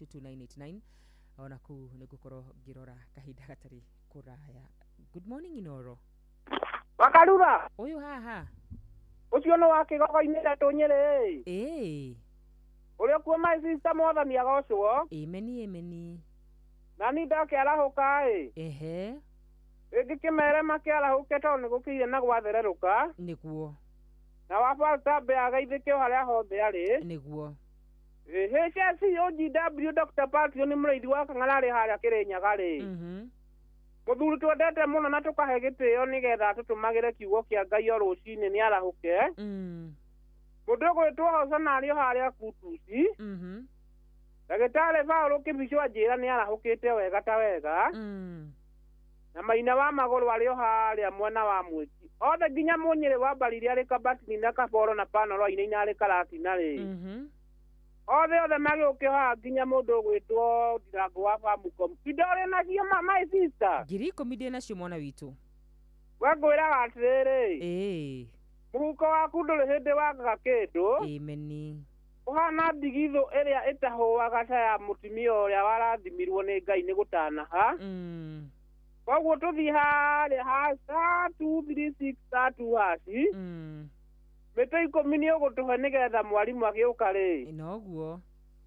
22989. Ona kũu nĩ ngũkorwo ngĩrora kahinda gatarĩ kũraya. Good morning, Inoro. Wakarura. Ũyũ haha. Ũcio nĩ wa kĩgogo-inĩ ithatũ Nyĩrĩ. Ĩĩ. Ũrĩa kuo my sister, Mwathani agocwo. Ameni, ameni. Na ni ndakĩarahũka ĩ. Ehe. Rĩngĩ kĩmere makĩarahũke tondũ nĩ gũkĩire na gwathererũka. Nĩguo. Na wa pastor ageithĩke o harĩa hothe arĩ. Nĩguo. HSCOGW Dr. Patrick nĩ mũrĩithi wa Kang'ara arĩ harĩa Kĩrĩnyaga rĩ. Mũthuri twendete mũno na tũkahe gĩtĩo nĩgetha tũtũmagĩre kiugo kĩa Ngai o rũcinĩ nĩ arahũke. Mũndũ ũgwĩtwo Hosana arĩ o harĩa Kutuci. Ndagĩtarĩ Paũlũ Kĩbico anjĩra nĩ arahũkĩte wega ta wega. Na maina wa magũrũ arĩ o harĩa mwena wa Mwĩki. Othe nginya Mũnyĩrĩ wa Mbarire arĩ Kabatini na Kaboro na Panoro ainaina arĩ Karatina rĩ. Othe othe magĩũke haha nginya mũndũ ũgwĩtwo Ndirango wa Famucom. Indo ũrĩ nacio my sister? 10,000 ndĩ nacio mwana witũ. We ngwĩraga atĩrĩrĩ. Ĩĩ. Mũhuko waku ndũrĩ hĩndĩ wagaga kĩndũ. Ameni. Ũhana ndigithũ ĩrĩa ĩtahũaga ta ya mũtumia ũrĩa warathimirwo nĩ Ngai nĩ gũtanaha. Koguo tũthiĩ harĩa ha *236 *2 hash. Mĩtĩ 10 nĩ ũgũtũhe nĩgetha mwarimũ agĩũka rĩ. Noguo.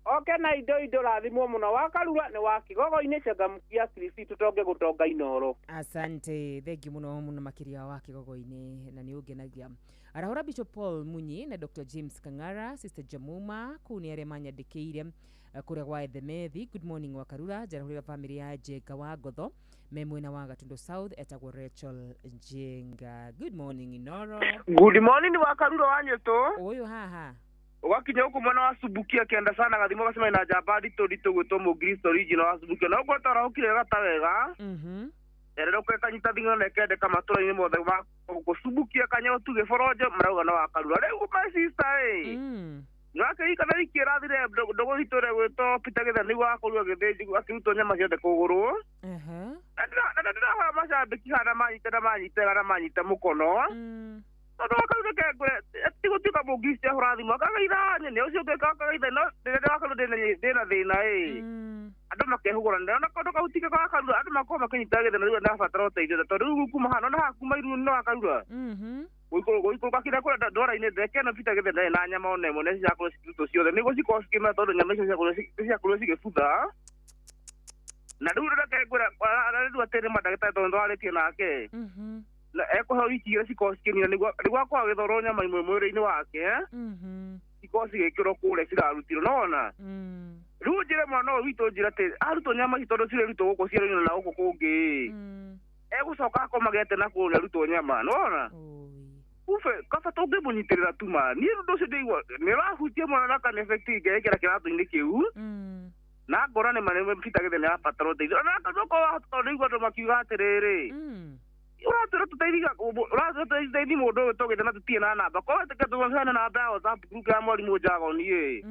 Oke na indo rathimwo mũno. Wakarura nĩ wa kĩgogo-inĩ changamkia Kristi tũtonge gũtonga Inoro. Asante, thengiũ mũno mũno makĩria wa kĩgogo-inĩ, na nĩ ũngenagia. Arahũra Bishop Paul Munyi na Dr. James Kang'ara, Sister Jamuma kũu nĩ arĩa manyandĩkĩire kũrĩa gwa Ethemethi. Good morning Wakarura, njarahũrĩra famĩlĩ ya Njenga wa Ngotho me mwena wa Gatundu South, etagwo Rachel Njenga. Good morning, Inoro. Good morning Wakarura wa Nyũtũ. Ũyũ haha. Ũgakinya gũkũ mwena wa Subukia kenda sana gathimo gacemania na njamba nditũ nditũ gwĩtwo Mũkristo original wa Subukia. Na ũguo twarahũkire wega ta wega. Erero kanyita thing'o na ĩkendeka matũra-inĩ mothe ma gũkũ Subukia Kanyotu Gĩboronjo marauga no Wakarura. Rĩu my sister ĩ. Nĩwakĩririkana wiki ĩrathire ndũgũ witũ ũrĩa gwĩtwo Peter Gĩthani nĩguo akorirwo agĩthĩnjwo akĩrutwo nyama ciothe kũgũrũ. Na ndĩrahoya macambĩki hana manyite na manyite na manyite mũkono. Tondũ Wakarura kengũre ti gũtuĩka mũngiristi ahũra thimũ akagaitha nyene ũcio ũngĩ akagaitha, no rĩrĩa Wakarura ndĩna thĩna ĩ. Andũ makehũgũra ndĩrona kaũndũ kau ti kega Wakarura, andũ makorwo makĩnyita gĩthĩna rĩu ndĩrabatara ũteithio tondũ rĩu kuma hana ona haha kuma iru no Wakarura. Gũikũrũka kĩrĩa kũrĩa ndwara-inĩ ndeke no Peter Gĩthĩ ndarĩ na nyama ona ĩmwe nĩ ciakorwo cikĩrutwo ciothe nĩguo cikorwo cikĩmera tondũ nyama icio ciakorwo cigĩbutha. Na rĩu reke ngwĩre rĩu atĩ nĩ mandagĩtarĩ tondũ nĩtwarĩtie nake. Na ekũheo wiki igĩrĩ cikorwo cikĩnina nĩguo akorwo agĩthorwo nyama imwe mwĩrĩ-inĩ wake. Cikorwo cigĩkĩrwo kũrĩa cirarutirwo nĩwona. Rĩu njĩre mwana ũyũ witũ njĩre atĩ arutwo nyama ici tondũ cirarutwo gũkũ ciarũinĩ na gũkũ kũngĩ. Egũcoka akomagete na kũrĩa arutwo nyama nĩwona. Ufe kaba tũngĩmũnyitĩrĩra tu ma niĩ ũndũ ũcio ndĩigua nĩ ũrahutia mũno na kana effect ngekĩra kĩratũ-inĩ kĩu na ngora nĩ ma Peter Githe nĩ arabatara ũteithio na okorwo tondũ ndĩigua andũ makiuga atĩrĩrĩ ũratwĩra tũteithia ũratwĩra tũteithie mũndũ ũyũ tũgĩte na tũtirĩ na namba korwo tũke tũheane namba ya WhatsApp group ya mwarimũ Njagoni ĩ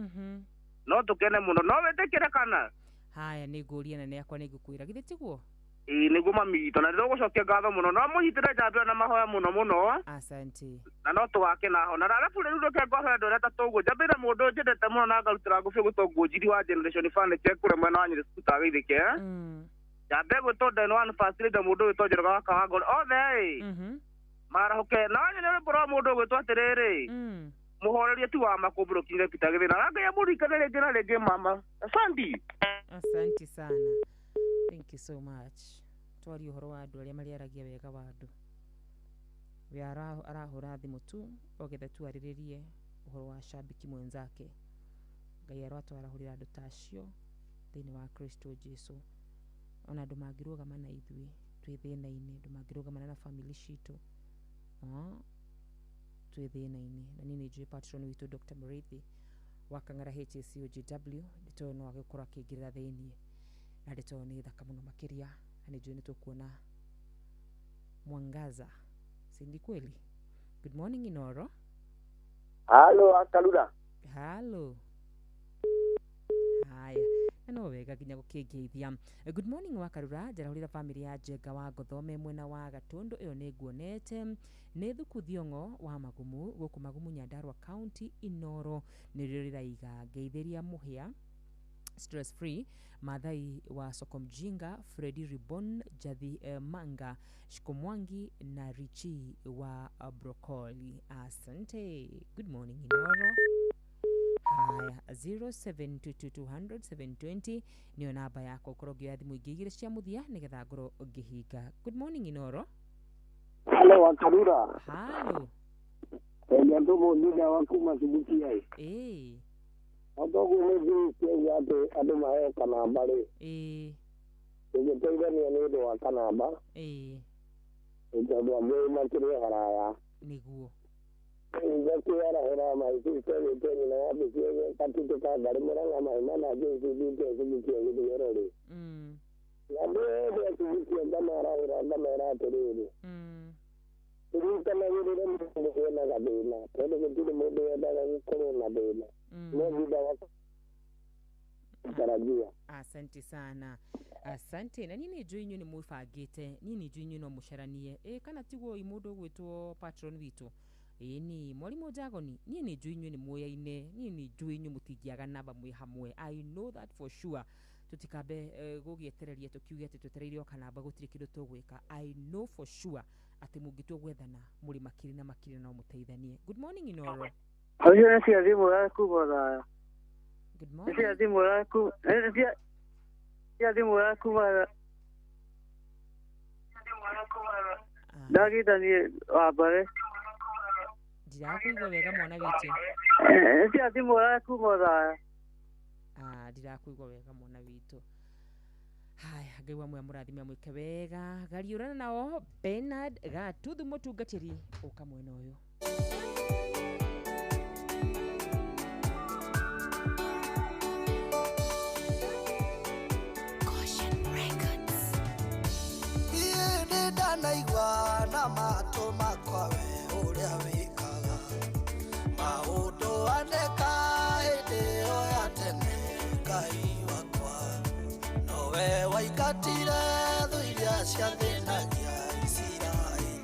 no tũkene mũno no wĩtĩkĩre kana haya nĩ ngũria nene yakwa nĩ ngũkwĩra githĩ tiguo ĩĩ nĩguo mami witũ na nĩtũgũcokia ngatho mũno no mũnyitĩre njamba ĩyo na mahoya mũno mũno asante na no tũgakena ho na arabu rĩu reke ngwahoya andũ arĩa atatũ ũguo njambĩre mũndũ njendete mũno na ngarutĩra ngũbia gwĩtwo Ngũnjiri wa Generation Furniture kũrĩa mwena wa Nyĩrĩ Cukuru Geithĩke njambe gwĩtwo Den One First Lady mũndũ wĩtwo Njoroge wa Kawangũre othe ĩ marahũke na nyone rwĩmbo rwa mũndũ ũgwĩtwo atĩrĩrĩ mũhorerie ti wa makũmbũrũ kinyire Peter Githe na Ngai amũririkane rĩngĩ na rĩngĩ mama asante asante sana thank you so much twarie ũhoro wa andũ arĩa marĩaragia wega wa andũ we arahũra thimũ tu ogetha tuarĩrĩrie ũhoro wa shabiki mwenzake Ngai arotwarahũrĩra andũ ta acio thĩinĩ wa Kristo Jesu ona andũ mangĩrũgama na ithuĩ twĩ thĩna-inĩ andũ mangĩrũgamana na family citũ twĩ thĩna-inĩ na niĩ nĩ njũĩ patron witũ Dr. Muriithi wa Kang'ara HACOGW ndeto ĩyo no agĩkorwo akĩingĩrĩra thĩiniĩ na ndeto ĩyo nĩ thaka mũno makĩria na nĩ njũĩ nĩ tũkuona mwangaza si ni kweli good morning Inoro halo Akarura halo haya na no wega nginya gũkĩngeithia good morning Wakarura njarahũrĩra family ya Njenga wa Ngothome mwena wa Gatũndũ ĩyo nĩ nguonete nĩ Thuku Thiong'o wa Magumu gũkũ Magumu Nyandarua County Inoro nĩrĩo rĩraiga ngeithĩria mũhĩa stress free Mathai wa Soko Mjinga Fredi Ribon Jathi Manga Shikomwangi na Richi wa Brokoli asante good morning Inoro haya 0722200720 niyo namba yakwa ũkorwo ngĩoya thimũ ingĩ igĩrĩ cia mũthia nĩgetha ngorwo ngĩhinga good morning Inoro halo Wakarura halo enya ndugu thutha wa kuma Subukia ĩĩ otoguo nĩ thirikari atĩ andũ maheo kanamba rĩ ĩĩ tũngĩteithania nĩ ũndũ wa kanamba ĩĩ tondũ angĩ makĩrĩ haraya nĩguo ngakĩarahũra maiciste gĩte nyina wa mbicie katitũ ka ngarĩ mũrang'a maĩ mana njĩcithite Subukia gĩthugero rĩ na andũ othe a Subukia ngamarahũra ngamera atĩrĩrĩ tũnyitanagĩrĩre mũndũ wĩna gathĩna tondũ gũtirĩ mũndũ wendaga gũkorwo na thĩna no thutha wa tarajia asante sana asante na niĩ nĩ njũĩ inyuĩ nĩ mwĩbangĩte niĩ nĩ njũĩ inyuĩ no mũcaranie ĩ kana tiguo ĩ mũndũ ũgwĩtwo patron witũ ĩĩ ni mwarimũ Njagoni niĩ nĩ njũĩ inyuĩ nĩ mũyaine niĩ nĩ njũĩ inyuĩ mũtingĩaga namba mwĩ hamwe I know that for sure tũtikambe gũgĩetereria tũkiuge atĩ twetereire o kanamba gũtirĩ kĩndũ tũgwĩka I know for sure atĩ mũngĩtua gwethana mũrĩ makiri na makiri no mũteithanie good morning Inoro Ũcio nĩ cia thimũ ya kuma thaya good nĩ morning cia thimũ ya kuma cia thimũ ya kuma ndagita niĩ wa mbere ndirakũigua wega mwana witũ nĩ cia thimũ ya kuma thaya ndirakũigua wega mwana witũ haya Ngai wa muya mũrathime amwĩke wega gariũrana nao Bernard Gatuthu mũtungatĩri ũka mwena ũyũ Niĩ nĩ ndanaigua na matũ makwa we ũrĩa wĩkaga maũndũ aneka hĩndĩ ĩyo ya tene Ngai wakwa nowe waingatire thũ iria ciathĩnagia Isiraeli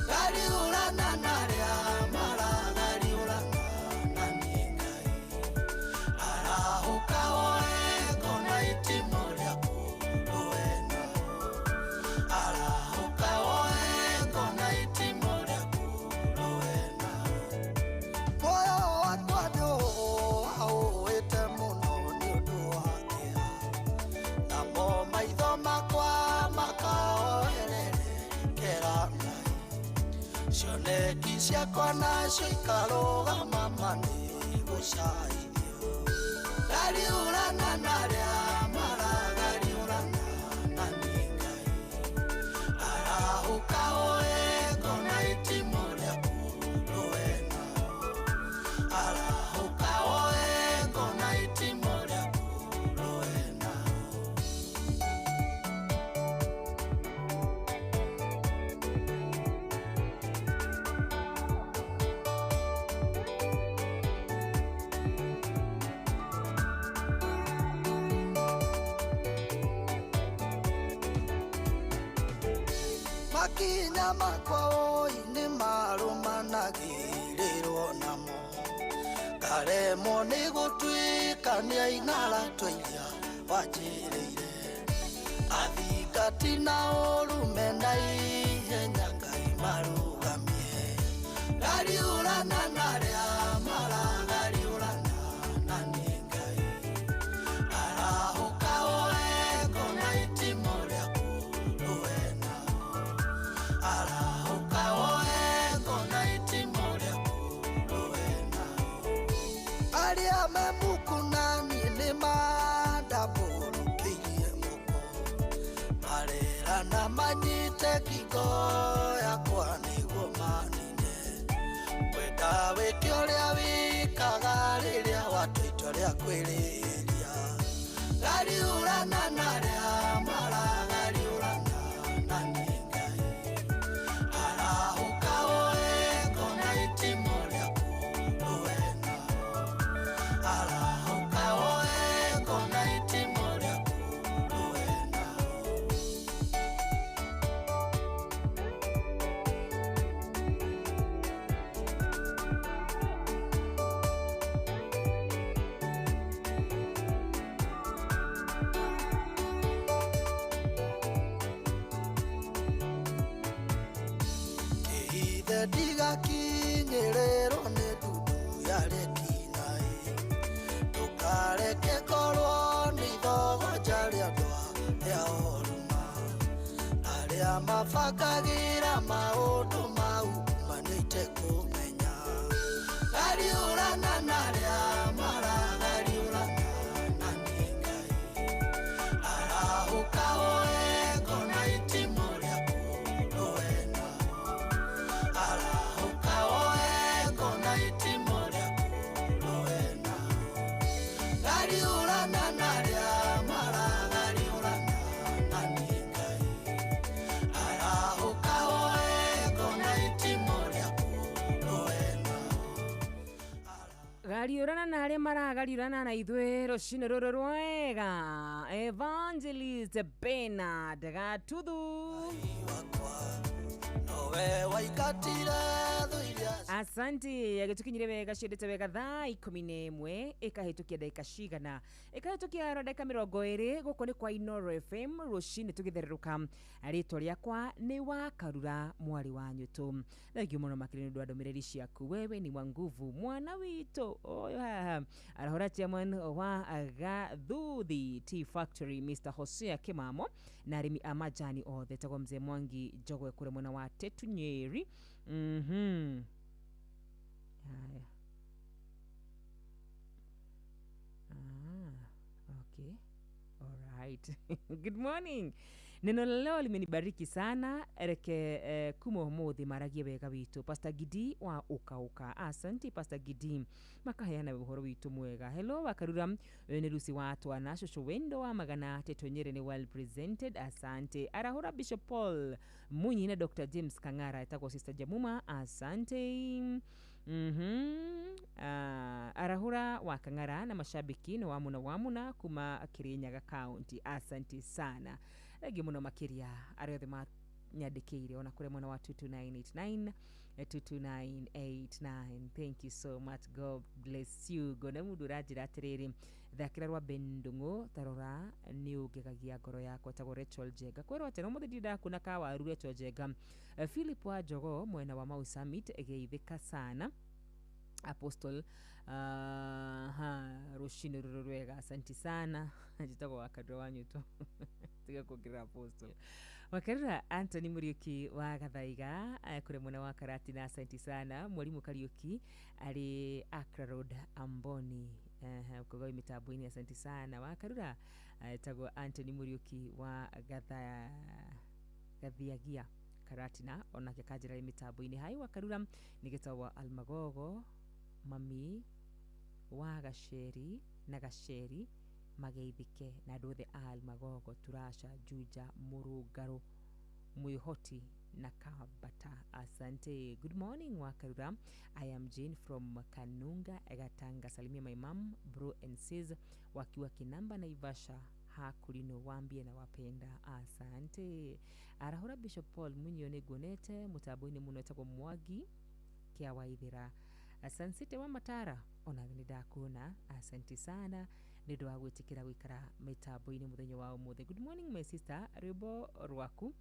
ngariũrana na arĩa maragariũrana na niĩ Ngai arahũka woe ngona itimũ rĩaku rũe nao arahũka woe ngona itimũ rĩaku rũe nao muoyo wakwa nĩũũĩte mũno nĩ ũndũ wa kĩeha namo maitho makwa makaoererekera Ngai cioneki ciakwa nacio ikarũgama ma nĩ gũcaithio ngariũrana na arĩa maragariũrana na niĩ Ngai arahũka woe ngona itimũ rĩaku Makinya makwa oi nĩ marũmanagĩrĩrwo namo. Karemwo nĩ gũtuĩka nĩ aing'ara twa iria wanjĩrĩire. Athingati na ũrume na ihenya Ngai marũgamie. Ngariũrana na arĩa maragariũrana na niĩ Ngai. Arahũka woe ngona itimũ rĩaku rũe nao. Arahũka woe ngona itimũ rĩaku rũe nao. Arĩa me muku na niĩ nĩ mandambũrũkĩirie moko. Marerana manyite ngingo yakwa nĩguo manine. Kwenda wĩke ũrĩa wĩkaga rĩrĩa watua itua rĩa kwĩrĩria. Ngariũrana na arĩa maragariũrana na niĩ Ngai. Arahũka woe ngona itimũ rĩaku rũe nao. Arahũka woe ngona itimũ rĩaku rũe nao. Kĩhithe ndigakinyĩrĩrwo nĩ ndundu ya rĩkinaĩ. Ndũkareke ngorwo nĩ ithogoja rĩa andũ arĩa oruma. Arĩa mabangagĩra maũndũ mau manĩte kũmenya. Ngariũrana na arĩa maragariũrana na niĩ Ngai. Arahũka woe ngona itimũ rĩaku rũe nao. Arahũka woe ngona itimũ rĩaku rũe nao. Ngariũrana na arĩa maragariũrana na niĩ Ngai. Arahũka woe ngona itimũ rĩaku rũe nao. Gariũrana na arĩa maragariũrana na ithuĩ rũcinĩ rũrũ rwega. Evangelist Bernard Gatuthu. Nowe waingatire thũ iria Asante agĩtũkinyire wega ciendete wega thaa 11 ĩkahĩtũkia ndagĩka cigana ĩkahĩtũkia ndagĩka 20 gũkũ nĩ kwa Inoro FM rũcinĩ tũgĩthererũka. Rĩtwa rĩakwa nĩ Wakarura mwarĩ wa Nyũtũ. Thengiũ mũno makĩria nĩ ũndũ wa ndũmĩrĩri ciaku. Wewe ni wa nguvu mwana witũ ũyũ haha arahũra chairman wa Gathuthi Tea Factory Mr. Hosea Kimamo na arĩmi a majani othe tagwo mzee Mwangi Njogwe kũrĩa mwena wa Tetu Nyeri. Haya. Okay. All right. Good morning. Neno la leo limenibariki sana. Reke kuma umuthi maragie wega witũ. Pastor Gidi wa Ukauka. Asante Pastor Gidi. Makaheana ũhoro witũ mwega. Hello Wakarura. Ũyũ nĩ Lucy wa Twana cũcũ wendo wa magana Teto Nyeri nĩ well presented. Asante. Arahũra Bishop Paul Munyi na Dr. James Kang'ara etagwo Sister Jamuma. Asante. Arahura wa Kang'ara na mashabiki nĩ wamuna wamuna kuma Kirinyaga County. Asante sana. Thengiũ mũno makĩria arĩa othe manyandĩkĩire ona kũrĩa mwena wa 22989 22989. Thank you so much. God bless you. Ngona mũndũ ũranjĩra atĩrĩrĩ, thakĩra rwa Ben Ndung'u tarora nĩ ũngegagia ngoro yakwa tagwo Rachel Njenga. Kwĩrwo atĩ no mũthĩ ndirĩ ndakuna kawaru Rachel Njenga. Philip wa Njogoo mwena wa Mau Summit geithĩka sana. Apostle rũcinĩ rũrũ rwega asanti sana. Njĩtagwo Wakarura wa Nyũtũ. Tiga kuongerera Apostle. Wakarura Anthony Muriuki wa Gathaiga kũrĩa mwena wa Karatina asanti sana. Mwalimu Kariuki arĩ Accra Road Amboni ũkauga wĩ mĩtambo-inĩ asanti sana. Wakarura etagwo Anthony Muriuki wa Gathiagia Karatina onake kanjĩra mĩtambo-inĩ. Hai Wakarura nĩ gĩtagwo Almagogo mami wa Gaceri na Gaceri mageithĩke na andũ othe a Almagogo Turasha Juja Mũrũngarũ Mwihoti na Kabata. Asante. Good morning Wakarura. I am Jane from Kanunga Gatanga. Salimia my mom, bro and sis wakiwa Kinamba Naivasha. hakurino wambie na wapenda asante. Arahura Bishop Paul Munyo nĩ nguonete mũtambo-inĩ mũno etagwo Mwangi kĩa Waithĩra. Asante wa Matara ona nĩ ndakuona, asante sana nĩ ũndũ wa gwĩtĩkĩra gũikara mĩtambo-inĩ mũthenya wa ũmũthĩ. Good morning my sister, rwĩmbo rwaku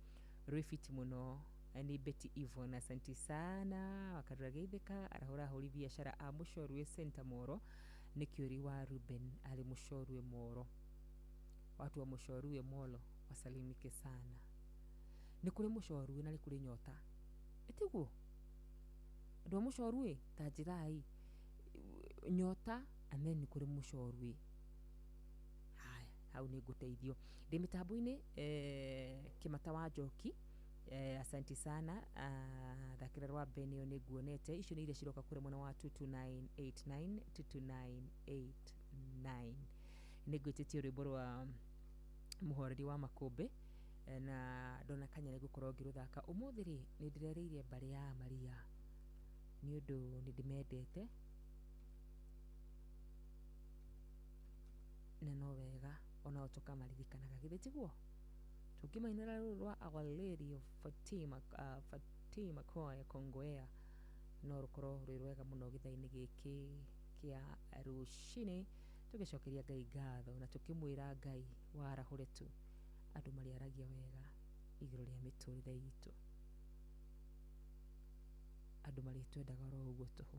rwĩ fiti mũno ni Betty Ivon, asante sana. Wakarura geithĩka. Arahũra ahũri biacara a Mũcorwe Center Moro nĩ kĩũri wa Ruben arĩ Mũcorwe Moro. Watu wa Mũcorwe Molo wasalimike sana. Nĩ kũrĩ Mũcorwe na nĩ kũrĩ Nyota, ĩtiguo andũ a Mũcorwe ta njĩrai Nyota and then nĩ kũrĩ Mũcorwe. Haya, hau nĩ ngũteithio ndĩ mĩtambo-inĩ. Kĩmata wa Njoki, asante sana. Thakĩra rwa Ben ĩyo nĩ nguonete. Icio nĩ iria ciroka kũrĩ mwena wa 22989 22989. Nĩ ngwĩtĩtie rwĩmbo rwa mũhoreri wa Makũmbĩ na ndona kanya nĩ ngũkorwo ngĩrũthaka ũmũthĩ rĩ. Nĩ ndĩrereire mbarĩ ya Maria nĩ ũndũ nĩ ndĩmendete na no wega onao tũkamaririkanaga, githĩ tiguo? Tũngĩmainĩra rũrũ rwa Our Lady of Fatima, Fatima Choir Kongowea no rũkorwo rwĩ rwega mũno gĩthaa-inĩ gĩkĩ kĩa rũcinĩ, tũgĩcokeria Ngai ngatho na tũkĩmwĩra Ngai warahũre tu andũ marĩaragia wega igũrũ rĩa mĩtũrĩre itũ, andũ marĩtwendaga oro ũguo tũhũ.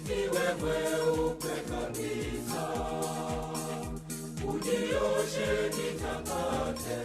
Iwe mweupe kabisa, unioshe nitakate.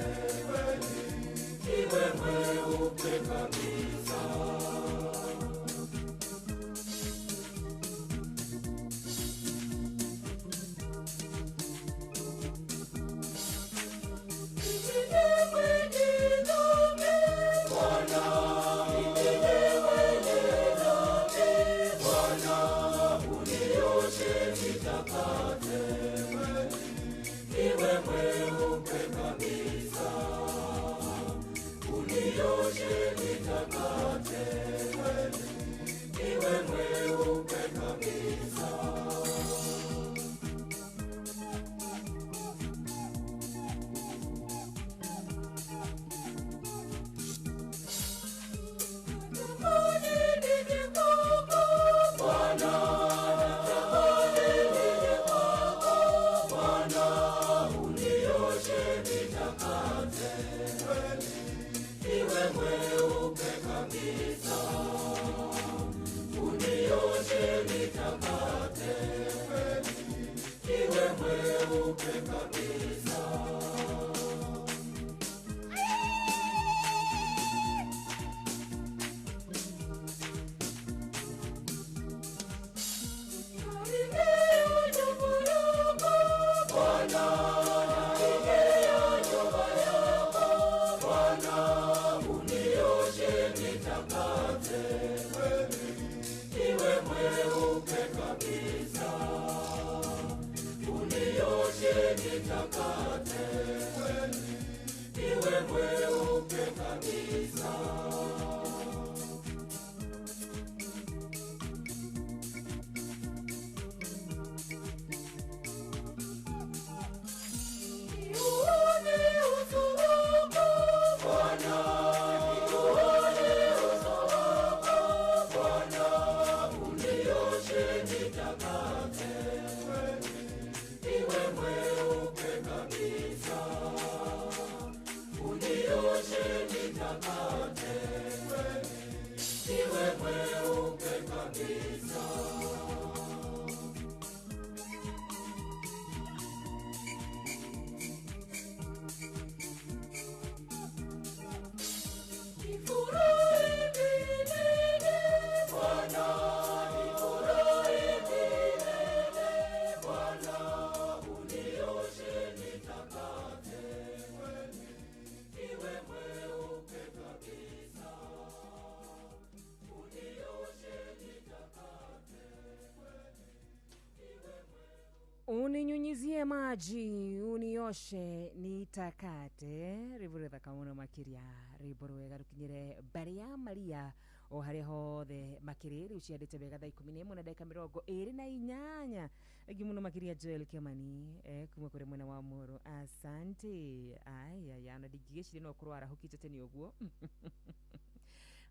Maji unioshe nitakate rwimbo rwethaka mũno makĩria, rwimbo rwega rũkinyĩre mbarĩ ya Maria o harĩa hothe makĩrĩ. Rĩu ciandĩte wega thaa 11 na ndagĩka 28. Thengiũ mũno makĩria Joel Kĩamani, kuma kũrĩ mwena wa Moro, asante. Ayaya, na ndingĩgĩciria no ũkorwo arahũkĩte tene ũguo.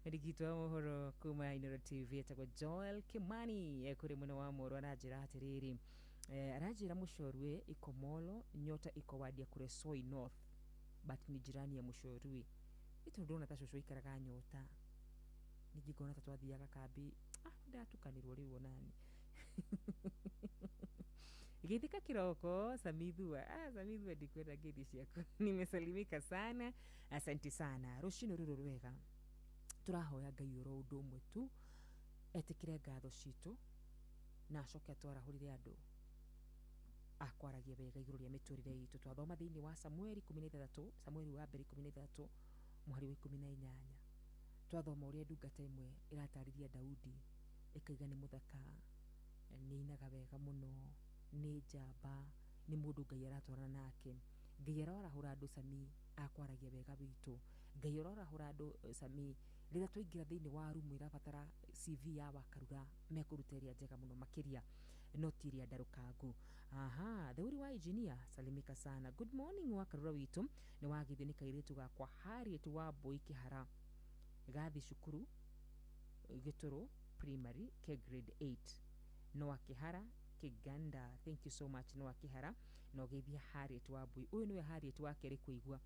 Mwandĩki wa mohoro kuma Inooro TV etagwo Joel Kimani, kũrĩ mwena wa Moro, aranjĩra atĩrĩrĩ, aranjĩra Mũcorwe iko Molo, nyota iko wadia kũrĩ Soi North, but ni jirani ya Mũcorwe. Nĩ tondũ ndĩrona ta cũcũ aikaraga nyota, ningĩ ngona ta twathiaga kambi, ndatukanĩrwo rĩu onani. Geithĩka kiroko Samithua. Samithua, ndikwenda ngeithi ciaku. Nimesalimika sana, asante sana. Rũcinĩ rũrũ rwega tũrahoya Ngai oro ũndũ ũmwe tu, etĩkĩre ngatho citũ na acoke atwarahũrĩre andũ akwaragia wega igũrũ rĩa mĩtũrĩre itũ. Twathoma thĩinĩ wa Samueli 16, Samueli wa mbere 16 mũhari wa 18, twathoma ũrĩa ndungata ĩmwe ĩratarĩria Daudi, ĩkaiga nĩ mũthaka, nĩ ainaga wega mũno, nĩ njamba, nĩ mũndũ Ngai aratwarana nake. Ngai arorahũra andũ Sami akwaragia wega witũ. Ngai arorahũra andũ Sami rĩrĩa twaingĩra thĩinĩ wa rumu ĩrabatara CV ya Wakarura, mekũruta ĩrĩa njega mũno makĩria, no ti ĩrĩa ndarũkangu. Aha, theuri wa engineer, salimika sana. Good morning Wakarura witũ, nĩ wagithio nĩ kairĩtu gakwa Harriet wa Mbui Kĩhara, gathi cukuru Gĩtũrũ primary ke grade 8, Noah Kĩhara Kĩganda. Thank you so much Noah Kĩhara, na ũgeithia Harriet wa Mbui. Ũyũ nĩwe Harriet wa kerĩ kũigua.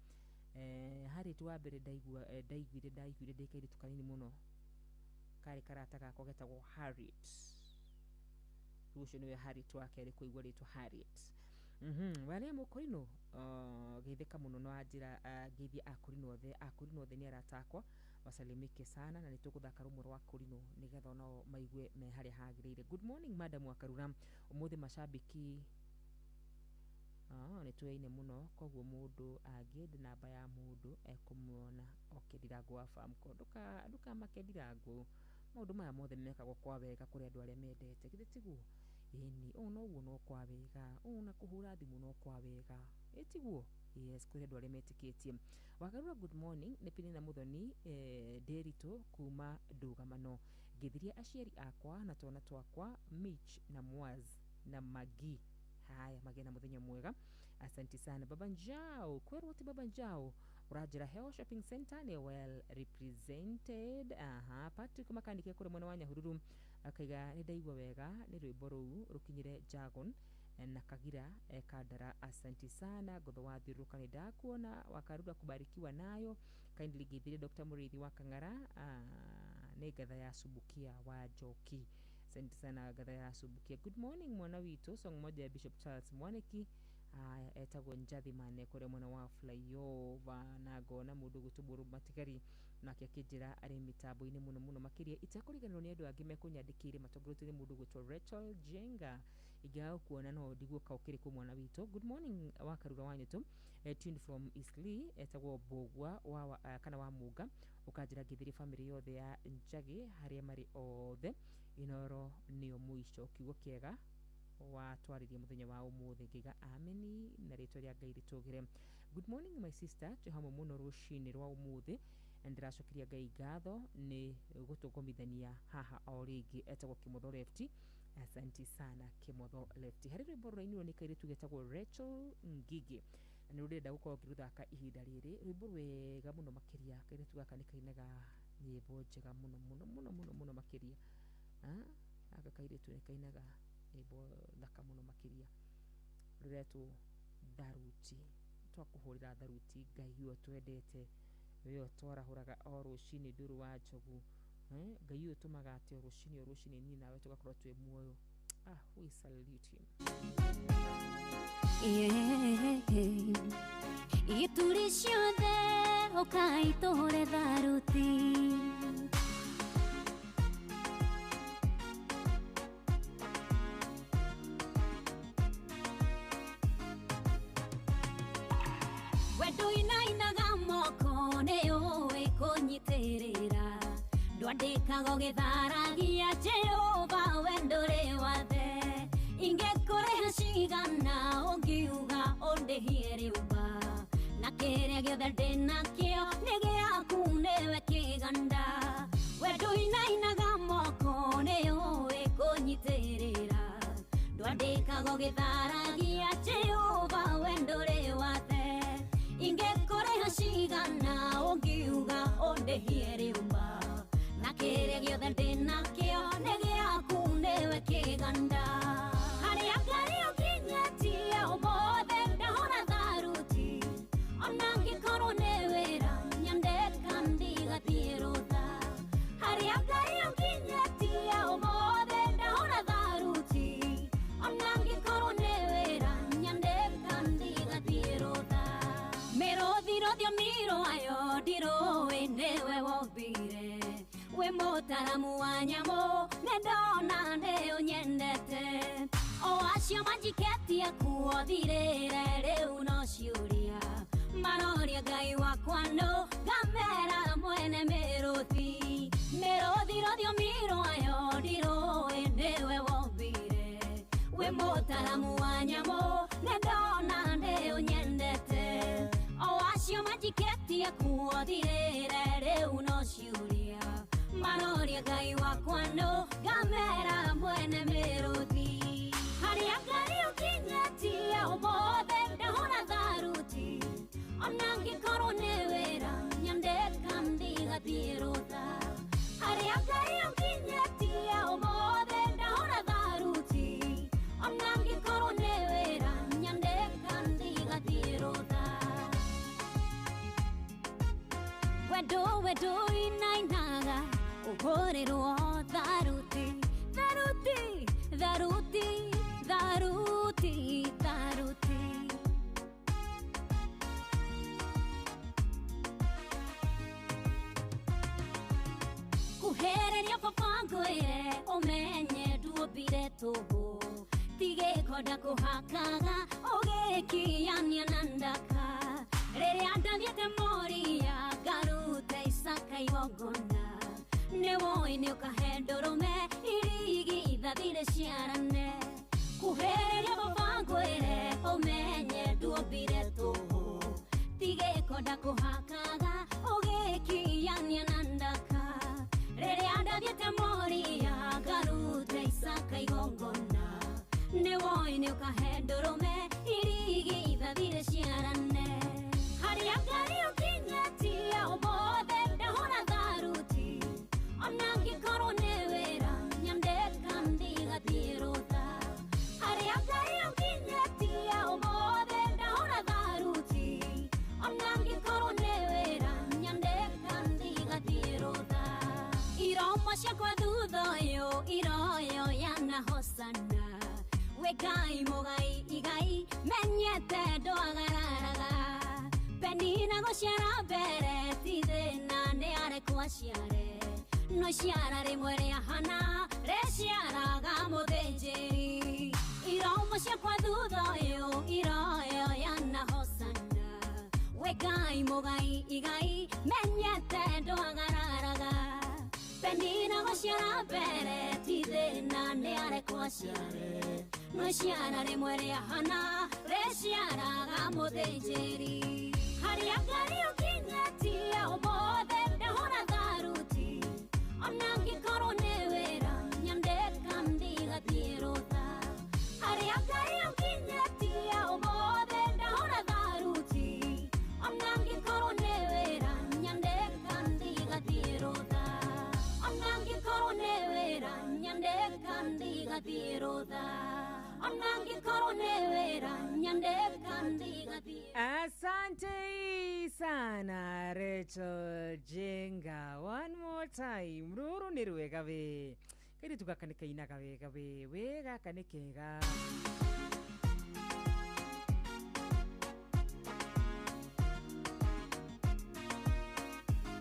Harriet wa mbere ndaigua, ndaiguire ndĩ kairĩtu kanini mũno, karĩ karata gakwa getagwo Harriet. Rĩu ũcio nĩwe Harriet wa kerĩ kũigua rĩtwa Harriet. Warĩa mũkũrinũ, geithĩka mũno na wanjĩra, ngeithie akũrinũ othe. Akũrinũ othe nĩ arata akwa, wasalimike sana, na nĩ tũgũthaka rũmwe rwa kũrinũ nĩgetha onao maigue me harĩa hagĩrĩire. Good morning madam Wakarura, ũmũthĩ macambĩki nĩ tuyaine mũno, koguo mũndũ angĩenda namba ya mũndũ ekũmuona. Okay, Ndirangu wa Famco, ndũkamake Ndirangu, maũndũ maya mothe mekagwo kwa wega kũrĩ andũ arĩa mendete, githĩ tiguo? Ĩni, ũũ noguo no kwa wega, ũũ na kũhũra thimũ no kwa wega, ĩ tiguo? Yes, kũrĩ andũ arĩa metĩkĩtie. Wakarura good morning, nĩ Penina Muthoni, Nderitu kuma Ndũgamano. Ngĩthiria aciari akwa na twana twakwa Mitch na Mwaz na Magi. Haya, magĩa na mũthenya mwega, asante sana. Baba Njau, kwerwo ti Baba Njau, ũranjĩra Heo Shopping Center nĩ well represented. Aha, Patrick Makanike kũrĩ mwena wa Nyahururu akaiga nĩ ndaigua wega nĩ rwĩmbo rũu rũkinyĩre Jagon na Kagira, Kandara, asante sana. Ngotho wa thiũrũrũka nĩ ndakuona. Wakarura kubarikiwa nayo. Kindly geithirie Dr. Mũrĩithi wa Kang'ara, nĩ ngatha ya Subukia wa Njoki. Asante sana ngatha ya Subukia. Good morning mwana witũ, song moja ya Bishop Charles Mwaniki, etagwo Njathimane kũrĩa mwena wa flyover, na ngona mũndũ gwĩtwo Matigari nake akĩnjĩra arĩ mĩtambo-inĩ mũno mũno makĩria. Itekũriganĩrwo nĩ andũ angĩ mekũnyandĩkĩire matongoretio nĩ mũndũ gwĩtwo Rachel Jenga. Ingĩaga gũkuona no ndigwo ka ũkĩrĩ kũ mwana witũ. Good morning Wakarura wa Nyũtũ, tuned from Eastleigh, etagwo Mbũgua wa, kana wa Mũnga, ũkanjĩra ngĩthirie famĩlĩ yothe ya Njagĩ harĩa marĩ othe. Inooro nĩyo mũico, kiugo kĩega watwarĩria mũthenya wa ũmũthĩ, ngĩiga ameni na rĩtwa rĩa Ngai rĩtũgĩre. Good morning my sister, twĩ hamwe mũno rũcinĩ rwa ũmũthĩ, na ndĩracokeria Ngai ngatho nĩ gũtũgomithania haha o rĩngĩ. Etagwo Kĩmotho Lefty, asante sana Kĩmotho Lefty. Harĩ rwĩmbo rũrainirwo nĩ kairĩtu getagwo Rachel Ngigi, na nĩ rũrenda gũkorwo ngĩrũthaka ihinda rĩrĩ, rwĩmbo rwega mũno makĩria. Kairĩtu gaka nĩ kainaga nyĩmbo njega mũno mũno mũno mũno mũno makĩria. Gaka kairĩtu nĩ kainaga nyĩmbo thaka mũno makĩria, rũretwo Tharuti. Twakũhũrĩra tharuti Ngai ũyũ twendete, ũyũ twarahũraga o rũcinĩ ndũrũ wa njogu, Ngai ũyũ tũmaga atĩ o rũcinĩ niĩ nawe tũgakorwo twĩ muoyo. We salute him. Ituri ciothe ũkaitũhũre tharuti. Wendo inainaga moko nĩ ũĩ kũnyitĩrĩra, ndwandĩkaga ũgĩtharagia Jehova we ndũrĩ wathe. Ingĩkũrĩha cigana ũngiuga ũndĩhie rĩũmba na kĩrĩa gĩothe ndĩnakĩo nĩ gĩaku nĩwe kĩganda wendo inainaga moko nĩũĩ kũnyitĩrĩra ndwandĩkago gĩtharagia Jehova wendo ũrĩ wathe ingĩkũrĩha cigana ũngiuga ũndĩhie rĩũmba na kĩrĩa gĩothe ndĩnakĩo nĩ gĩaku nĩwe kĩganda harĩa Ngai ũkinyĩtie ũmũthĩ ndahũra tharuti ona ngĩkorwo nĩ wĩra nyandĩka ndigathiĩ rũtha harĩa Ngai ũkinyĩtie ũmũthĩ ndahũra tharuti ona ngĩkorwo nĩ wĩra nyandĩka ndigathiĩ rũtha mĩrũthi rũthiomi rwayo ndirũĩ nĩwe wombire wĩ mũtaramu wa nyamũ nĩ ndona nĩ ũnyendete o acio manjiketie kuo thirĩre rĩu no ciũria maroria Ngai wakwa nũ ngamera mwene mĩrũthi mĩrũthi rũthiomi rwayo ndirũĩ nĩwe wombire wĩ mũtaramu wa nyamũ nĩ ndona nĩ ũnyendete o acio manjiketie kuo thirĩre rĩu no ciũria maroria Ngai wakwa nũ ngamera mwene mĩrũthi harĩa Ngai ũkinyĩtie ũmũthĩ ndahũra tharuti ona ngĩkorwo nĩ wĩra nyandĩka ndigathiĩ rũtha harĩa Ngai ũkinyĩtie ũmũthĩ ndahũra tharuti ona ngĩkorwo nĩ wĩra nyandĩka ndigathiĩ rũtha wendo wendo inainaga ũhũrĩrwo tharuti tharuti tharuti tharuti tharuti kuhereria baba ngwĩre ũmenye nduombire tũhũ tigĩkonda kũhakaga ũgĩkiania na ndaka rĩrĩa ndathiĩte Moria ngarute Isaka igongona nĩwoĩ nĩũkahe ndũrũme irigithathire ciarane kuhereria baba ngwĩre ũmenye nduombire tũhũ tigĩkonda kũhakaga ũgĩkiania na ndaka rĩrĩa ndathiĩte Moria ngarute Isaka igongona nĩwoĩ nĩũkahe ndũrũme irigithathire ciarane harĩa Ngai ũkinyĩtie ũmũthĩ ndahũra tharuti ona ngĩkorwo nĩ wĩra nyandĩka ndigathiĩ rũtha harĩa Ngai ũkinyĩtie ũmũthĩ ndahũra tharuti ona ngĩkorwo nĩ wĩra nyandĩka ndigathiĩ rũtha iromo ciakwa thutha ũyũ iroyo yanahosana wĩ Ngai mũgai igai menyete ndwagararaga Penina gũciara mbere ti thĩna nĩ arekwo aciare no ciara rĩmwe rĩa Hana rĩciaraga mũthĩnjĩri iromo ciakwa thutha ũyũ iroyo yanahosana wĩ Ngai mũgai igai menyete ndwagararaga Penina gũciara mbere ti thĩna nĩ arekwo aciare no ciara rĩmwe rĩa Hana rĩciaraga mũthĩnjĩri harĩa Ngai ũkinyĩtie ũmũthĩ ndahũra tharuti ona ngĩkorwo nĩ wĩra nyandĩka ndigathiĩ rũtha harĩa Ngai ũkinyĩtie ũmũthĩ ndahũra tharuti ona ngĩkorwo nĩ wĩra nyandĩka ndigathiĩ rũtha ona ngĩkorwo nĩ wĩra nyandĩka ndigathiĩ rũtha ona ngĩkorwo nĩ wĩra nyandĩka ndigathiĩ. Asante sana Rachel Jenga. One more time. Rũrũ nĩ rwega we. Kairĩtu gaka nĩ kainaga wega we. We gaka nĩ kega.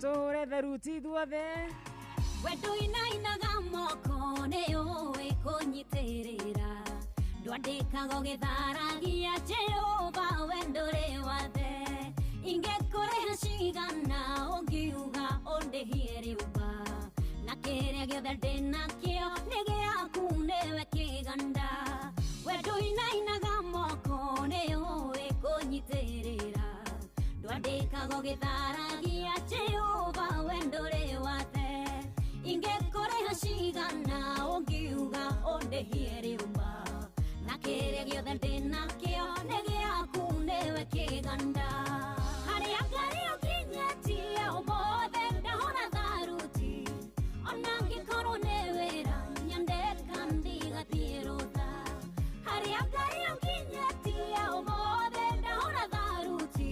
Tũhũre tharuti ithuothe. Wendo inainaga moko nĩũĩ kũnyitĩrĩra ndwandĩkago gĩtharagia Jehova wendo ũrĩ wathe ingĩkũrĩha cigana ũngiuga ũndĩhie rĩũmba na kĩrĩa gĩothe ndĩnakĩo nĩ gĩaku nĩwe kĩganda Ndwandĩkagwo gĩtharagia Jehova we ndũrĩ wathe. Ingĩkũrĩha cigana ũngiuga ũndĩhie rĩũmba. Na kĩrĩa gĩothe ndĩnakĩo nĩ gĩaku nĩwe kĩganda. Harĩa Ngai ũkinyĩtie ũmũthĩ ndahũra tharuti. Ona ngĩkorwo nĩ wĩra nyandĩka ndigathiĩ rũtha. Harĩa Ngai ũkinyĩtie ũmũthĩ ndahũra tharuti.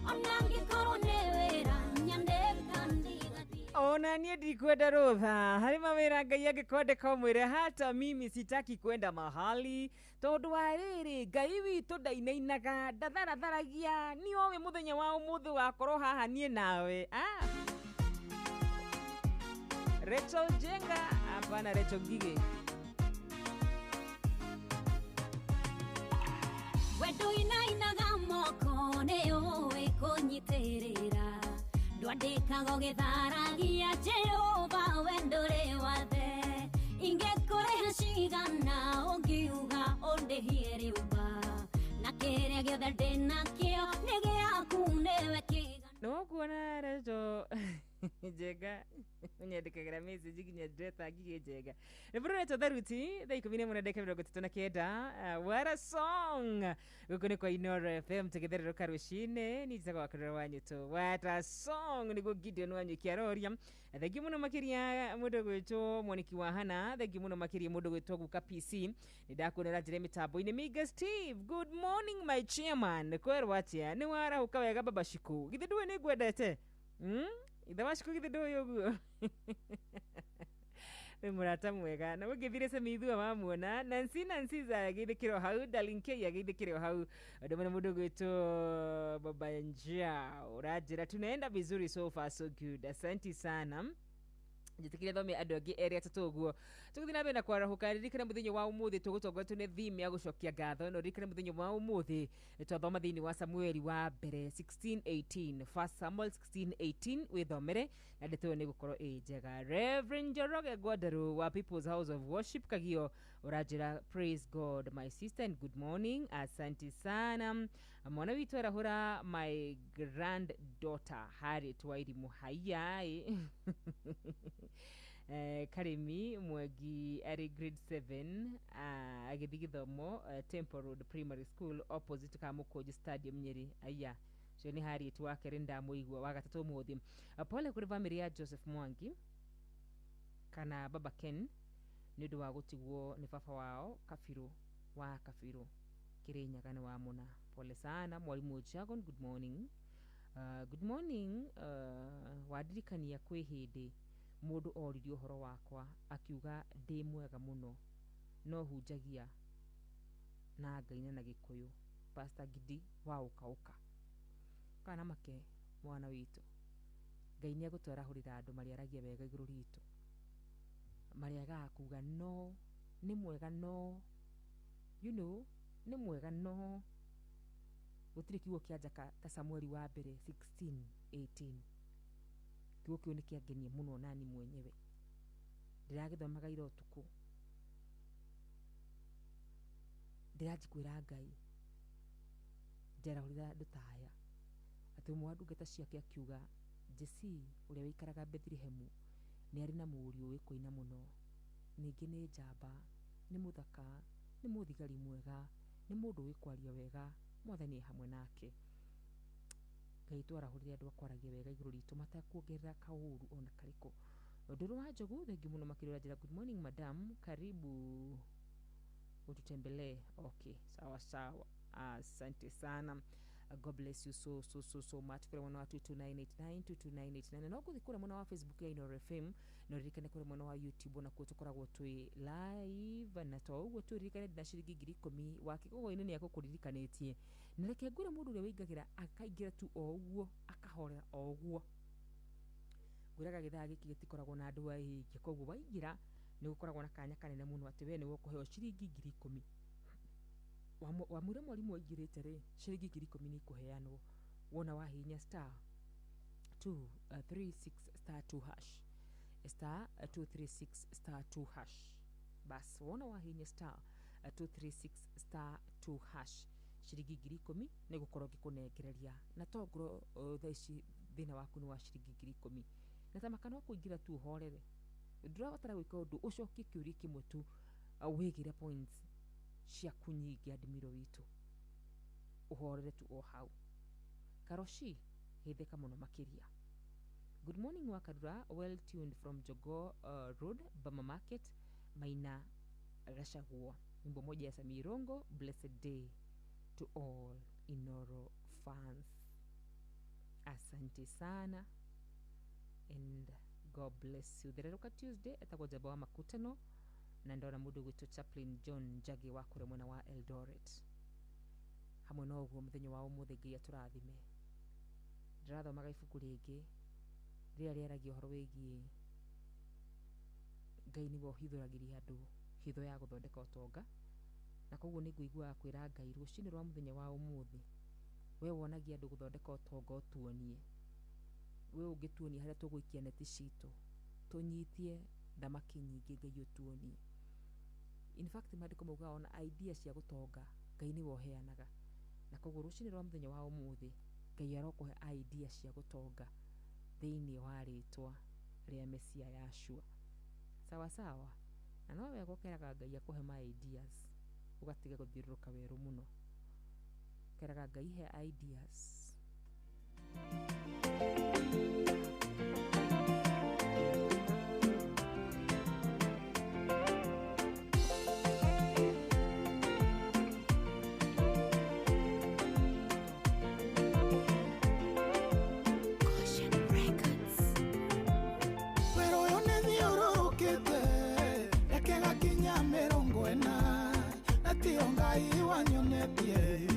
Ona ngĩkorwo nĩ wĩra nyandĩka ndigathiĩ. Ona niĩ ndikwenda rũtha harĩ mawĩra Ngai angĩkwandĩka ũmwĩre hata mimi sitaki kwenda mahali tondũ wa rĩrĩ Ngai witũ ndainainaga ndatharatharagia nĩoĩ mũthenya wa ũmũthĩ wakorwo haha niĩ nawe. Rachel Jenga hapana, Rachel Ngige. Wendo inainaga moko nĩ ũĩ kũnyitĩrĩra. Ndwandĩkagwo gĩtharagia Jehova we ndũrĩ wathe. Ingĩkũrĩha cigana ũngiuga ũndĩhie rĩũmba. Na kĩrĩa gĩothe ndĩnakĩo nĩ gĩaku nĩwe kĩganda. Nĩũkuona Rachel Njenga ũnyandĩkagĩra message nginya ndĩretha Ngige Njenga. Nĩ Rachel Tharuti thaa 11:39. What a song. Gũkũ nĩ kwa Inoro FM tũgĩthererũka rũcinĩ niĩ njĩtagwo Wakarura wa Nyũtũ. What a song nĩguo Gideon Wanyũki aroria. Thengiũ mũno makĩria mũndũ gwĩtwo Mwaniki wa Hana, thengiũ mũno makĩria mũndũ gwĩtwo Guka PC. Nĩ ndakuonera njĩra mĩtambo-inĩ. Miga Steve, good morning my chairman. Kwerwo atĩa? Nĩ warahũka wega baba Shiku? Githĩ ndũĩ nĩ ngwendete? Ithe wa Shiku githĩ ndũĩ ũguo? Nĩ mũrata mwega na ũngĩthire Semithua wamuona. Nancy Nancy agĩthĩkĩrwo hau, Darling K agĩthĩkĩrwo hau. Ũndũ mũno mũndũ gwĩtwo Baba Njia ũranjĩra tunaenda vizuri, so far so good, asanti sana. Njĩtĩkĩrie thome andũ angĩ erĩ atatũ ũguo tũgĩthiĩ na mbere na kwarahũka. Ririkana mũthenya wa ũmũthĩ tũgũtongoretio nĩ theme ya gũcokia ngatho. No ririkana mũthenya wa ũmũthĩ twathoma thĩinĩ wa Samueli wa mbere 16:18, First Samuel 16:18, wĩthomere na ndeto ĩyo nĩ gũkorwo ĩ njega. Reverend Njoroge Gwandarũ wa People's House of Worship Kagio ũranjĩra praise God my sister and good morning, asanti sana. Mwana witũ arahũra my granddaughter Harriet Wairimu haiya Karimi Mwengi arĩ grade 7 agĩthiĩ gĩthomo Temple Road Primary School opposite Kamũkũnji Stadium Nyeri. Aya ũcio nĩ Harriet wa kerĩ ndamũigua wa gatatũ ũmũthĩ. Pole kũrĩ bamĩrĩ ya Joseph Mwangi kana Baba Ken nĩ ũndũ wa gũtigwo nĩ baba wao Kabiru wa Kabiru Kĩrĩnyaga nĩ wa mũna. Pole sana. Mwarimũ Jagon, good morning. Good morning. Wandirikania kwĩ hĩndĩ mũndũ oririe ũhoro wakwa akiuga ndĩ mwega mũno no hunjagia na ngaina na Gĩkũyũ. Pastor Gidi wa ũka ũka kana make mwana witũ Ngai nĩ egũtwarahũrĩra andũ marĩaragia wega igũrũ ritũ, marĩagaga kuga no nĩ mwega, no you know nĩ mwega, no gũtirĩ kiugo kĩa njaka ta Samueli wa mbere 16:18. Kiugo kĩu nĩ kĩangenia mũno nani mwenyewe ndĩragĩthomaga ira ũtukũ ndĩranjikwĩra Ngai njarahũrĩra andũ ta aya atĩ ũmwe wa ndungata ciake akiuga Jesii ũrĩa wĩikaraga Bethilehemu nĩ arĩ na mũriũ ũĩ kũina mũno, ningĩ nĩ njamba, nĩ mũthaka, nĩ mũthigari mwega, nĩ mũndũ ũĩ kwaria wega, Mwathani e hamwe nake. Ngai twarahũrĩre andũ akwaragia wega igũrũ ritũ matekuongerera kaũru ona karĩkũ. Ndũrũ wa Njogu, thengiũ mũno makĩria ũranjĩra good morning madam, karibu ututembelee. Okay, sawa sawa, asante sana. God bless you so so so so much. Kũrĩ mwena wa 22989 22989 no ngũthiĩ kũrĩa mwena wa Facebook ya Inoro FM no ririkane kũrĩa mwena wa YouTube onakuo tũkoragwo twĩ live na to ũguo tũririkane ndĩna ciringi 10,000 wa kĩgogo-inĩ nĩ agũkũririkanĩtie. Na reke ngwĩre mũndũ ũrĩa wĩingagĩra akaingĩra tu o ũguo akahorera o ũguo, ngwĩraga gĩthaa gĩkĩ gĩtikoragwo na andũ aingĩ, koguo waingĩra nĩ gũkoragwo na kanya kanene mũno atĩ we nĩwe ũkũheo ciringi 10,000. Wamwĩra mwarimũ aingĩrĩte rĩ, ciringi 10,000 nĩ ikũheanwo wona wahihinya star 236 star 2 hash, star 236 star 2 hash. Bas wona wahihinya star 236 star 2 hash, Ciringi 10,000 nĩ gũkorwo ngĩkũnengereria na to ngorwo thaa ici thĩna waku nĩ wa ciringi 10,000 na tamaka no kũingĩra tu ũhorere ndũrabatara gwĩka ũndũ ũcokie kĩũria kĩmwe tu wĩgĩre points ciaku nyingĩ admiro witũ ũhorere tu o hau karoshi geithĩka mũno makĩria. Good morning Wakarura, well tuned from Jogoo Road, Bama Market, Maina Gachagua. Wimbo moja ya Sammy Irongo, blessed day to all Inoro fans. Asante sana and God bless you. Thereruka Tuesday etagwo Njamba wa Makutano na ndona mundu gwitwo Chaplain John Njagi wa kũrĩa mwena wa Eldoret. Hamwe na ũguo mũthenya wa ũmũthĩ Ngai atũrathime. Ndĩrathomaga ibuku rĩngĩ rĩrĩa rĩaragia ũhoro wĩgiĩ Ngai nĩwe ũhithũragĩria andũ hitho ya gũthondeka ũtonga na koguo nĩ ngũiguaga kwĩra Ngai rũcinĩ rwa mũthenya wa ũmũthĩ we wonagia andũ gũthondeka ũtonga ũtuonie we ũngĩtuonia harĩa tũgũikia neti citũ tũnyitie thamaki nyingĩ Ngai ũtuonie. In fact maandĩko maugaga ona idea cia gũtonga Ngai nĩwe ũheanaga na koguo rũcinĩ rwa mũthenya wa ũmũthĩ Ngai arokũhe idea cia gũtonga thĩinĩ wa rĩtwa rĩa Mesia Yashua. Sawa sawa. Na no wega ũkeraga Ngai akũhe ma ideas ũgatiga gũthiũrũrũka werũ mũno. Ũkeraga Ngai he ideas. Wĩra ũyũ nĩ thiũrũrũkĩte reke gakinya 40 na tio Ngai wanyonetie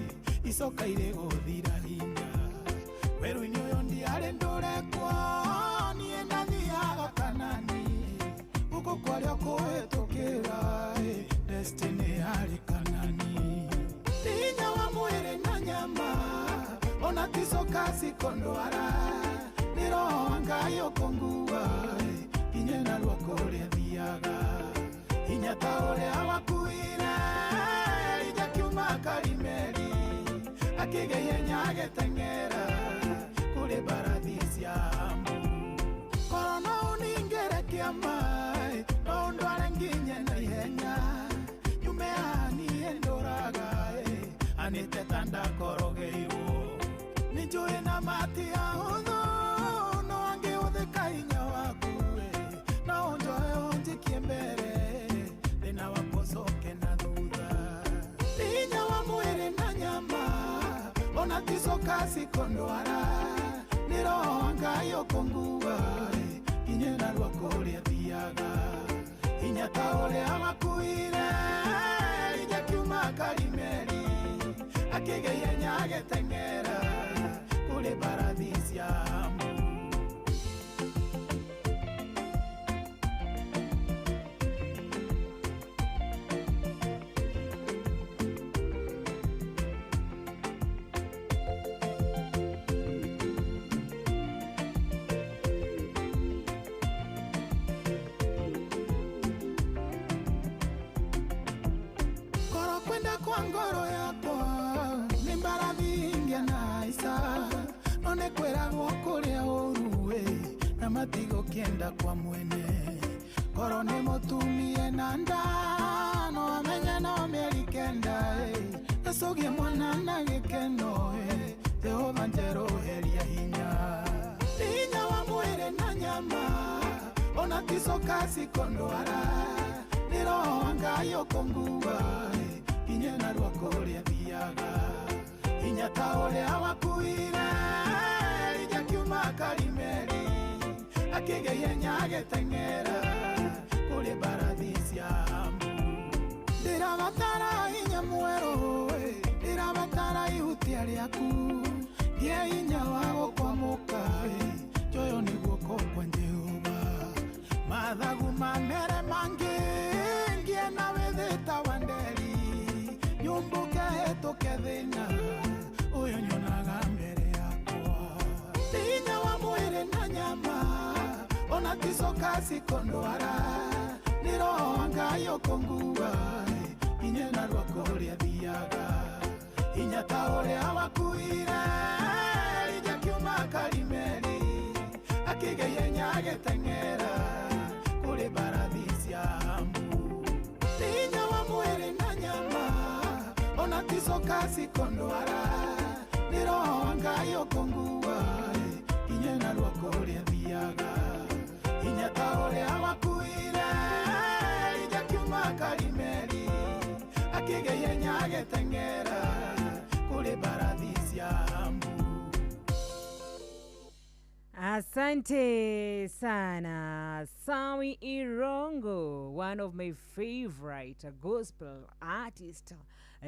icoka irĩ gũthira hinya werũ-inĩ ũyũ ndiarĩ ndũrekwo niĩ ndathiaga Kanani gũkũ kwarĩa kũhĩtũkĩra destiny yarĩ Kanani hinya wa mwĩrĩ na nyama ona ticoka cikondwara nĩ roho wa Ngai ũkũngua nginye na ruoko ũrĩa thiaga hinya ta ũrĩa wakuire Elija kiuma Karimeli akĩgĩa ihenya agĩteng'era kũrĩ mbarathi cia Amu. Korwo no ũningĩre kĩama no ũndware nginye na ihenya nyume haha niĩ ndũraga anĩte ta ndakorogeirwo nĩ njũĩ na mati ahũthũ no angĩhũthĩka hinya waku no ũnjoe ũnjikie mbere thĩna wakwa ũcoke na thutha hinya wa mwĩrĩ na nyama ona ticoka cikondwara nĩ roho wa Ngai ũkũngua nginye na ruoko ũrĩa thiaga hinya ta ũrĩa wakuire Elija kiuma Karimeli akĩgĩa ihenya agĩteng'era kũrĩ mbarathi cia Amu. Korwo kwenda kwa ngoro yakwa nĩ mbarathi ingĩanaica no nĩ kwĩragwo kũrĩa ũru na matigũkĩenda kwa mwene korwo nĩ mũtumie na nda no amenye no mĩeri 9 acũgie mwana na gĩkeno Jehova njerũheria hinya hinya wa mwĩrĩ na nyama ona ticoka cikondwara nĩ roho wa Ngai ũkũngua nginye na ruoko ũrĩa thiaga hinya ta ũrĩa wakuire Elija kiuma Karimeli akĩgĩa ihenya agĩteng'era kũrĩ mbarathi cia Amu. Ndĩrabatara hinya mwerũ ndĩrabatara ihutia rĩaku ngĩe hinya wa gũkwamũka njoyo nĩ guoko kwa Jehova mathagu mamere mangĩ ngĩe na wĩthĩ ta wa nderi nyumbũke hĩtũke thĩna ũyũ nyonaga mbere yakwa hinya wa mwĩrĩ na nyama ona ticoka cikondwara nĩ roho wa Ngai ũkũngua nginye na ruoko ũrĩa thiaga. Hinya ta ũrĩa wakuire Elija kiuma Karimeli, akĩgĩa ihenya agĩteng'era kũrĩ mbarathi cia Ahabu. Ti hinya wa mwĩrĩ na nyama, ona ti coka cikũndwara, nĩ roho wa Ngai ũkũngua nginya narua kũrĩa thiaga. Hinya ta ũrĩa wakuire Elija kiuma Karimeli, akĩgĩa ihenya agĩteng'era kũrĩ mbarathi cia Ahabu. Asante sana Sami Irongo, one of my favorite gospel artist.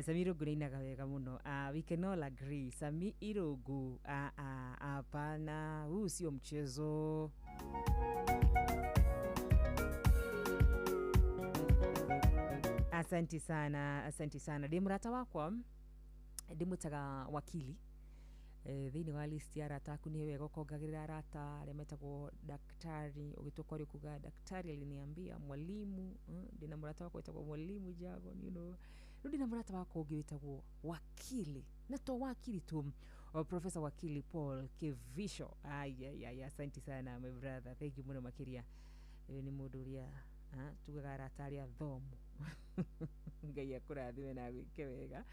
Sami Irongo nĩainaga wega mũno. We can all agree. Sami Irongo, hapana, huu sio mchezo. Asante sana, asante sana. Ndĩ mũrata wakwa ndĩmwĩtaga wakili. Thĩinĩ wa list ya arata aku nĩ wega ũkongagĩrĩra arata arĩa metagwo daktari. Ũgĩtua kwaria kuga daktari aliniambia mwalimu, ndĩna mũrata wakwa wĩtagwo mwalimu Jagon, you know. Rĩu ndĩna mũrata wakwa ũngĩ wĩtagwo wakili, na to wakili tu, Professor Wakili Paul Kivisho. Ai, asante sana my brother, thank you mũno makĩria. Ũyũ nĩ mũndũ ũrĩa tugaga arata arĩa athomu. Ngai akũrathime na agwĩke wega.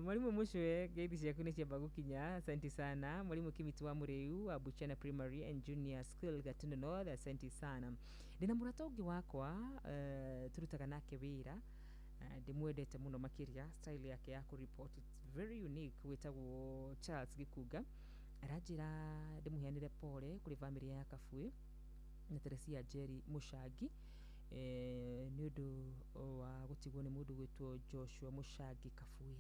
Mwalimu Mushwe, ngeithi ciaku nĩ ciamba gũkinya, asante sana. Mwalimu Kimiti wa Mũrĩu wa Buchana Primary and Junior School Gatundu North, asante sana. Ndĩna mũrata ũngĩ wakwa tũrutaga nake wĩra, ndĩmwendete mũno makĩria, style yake ya kũreport it's very unique, wĩtagwo Charles Gĩkunga. Aranjĩra ndĩmũheanĩre pole kũrĩ bamĩrĩ ya Kabui na Teresia Njeri Mũcangi, nĩ ũndũ wa gũtigwo nĩ mũndũ gwĩtwo Joshua Mũcangi Kabui.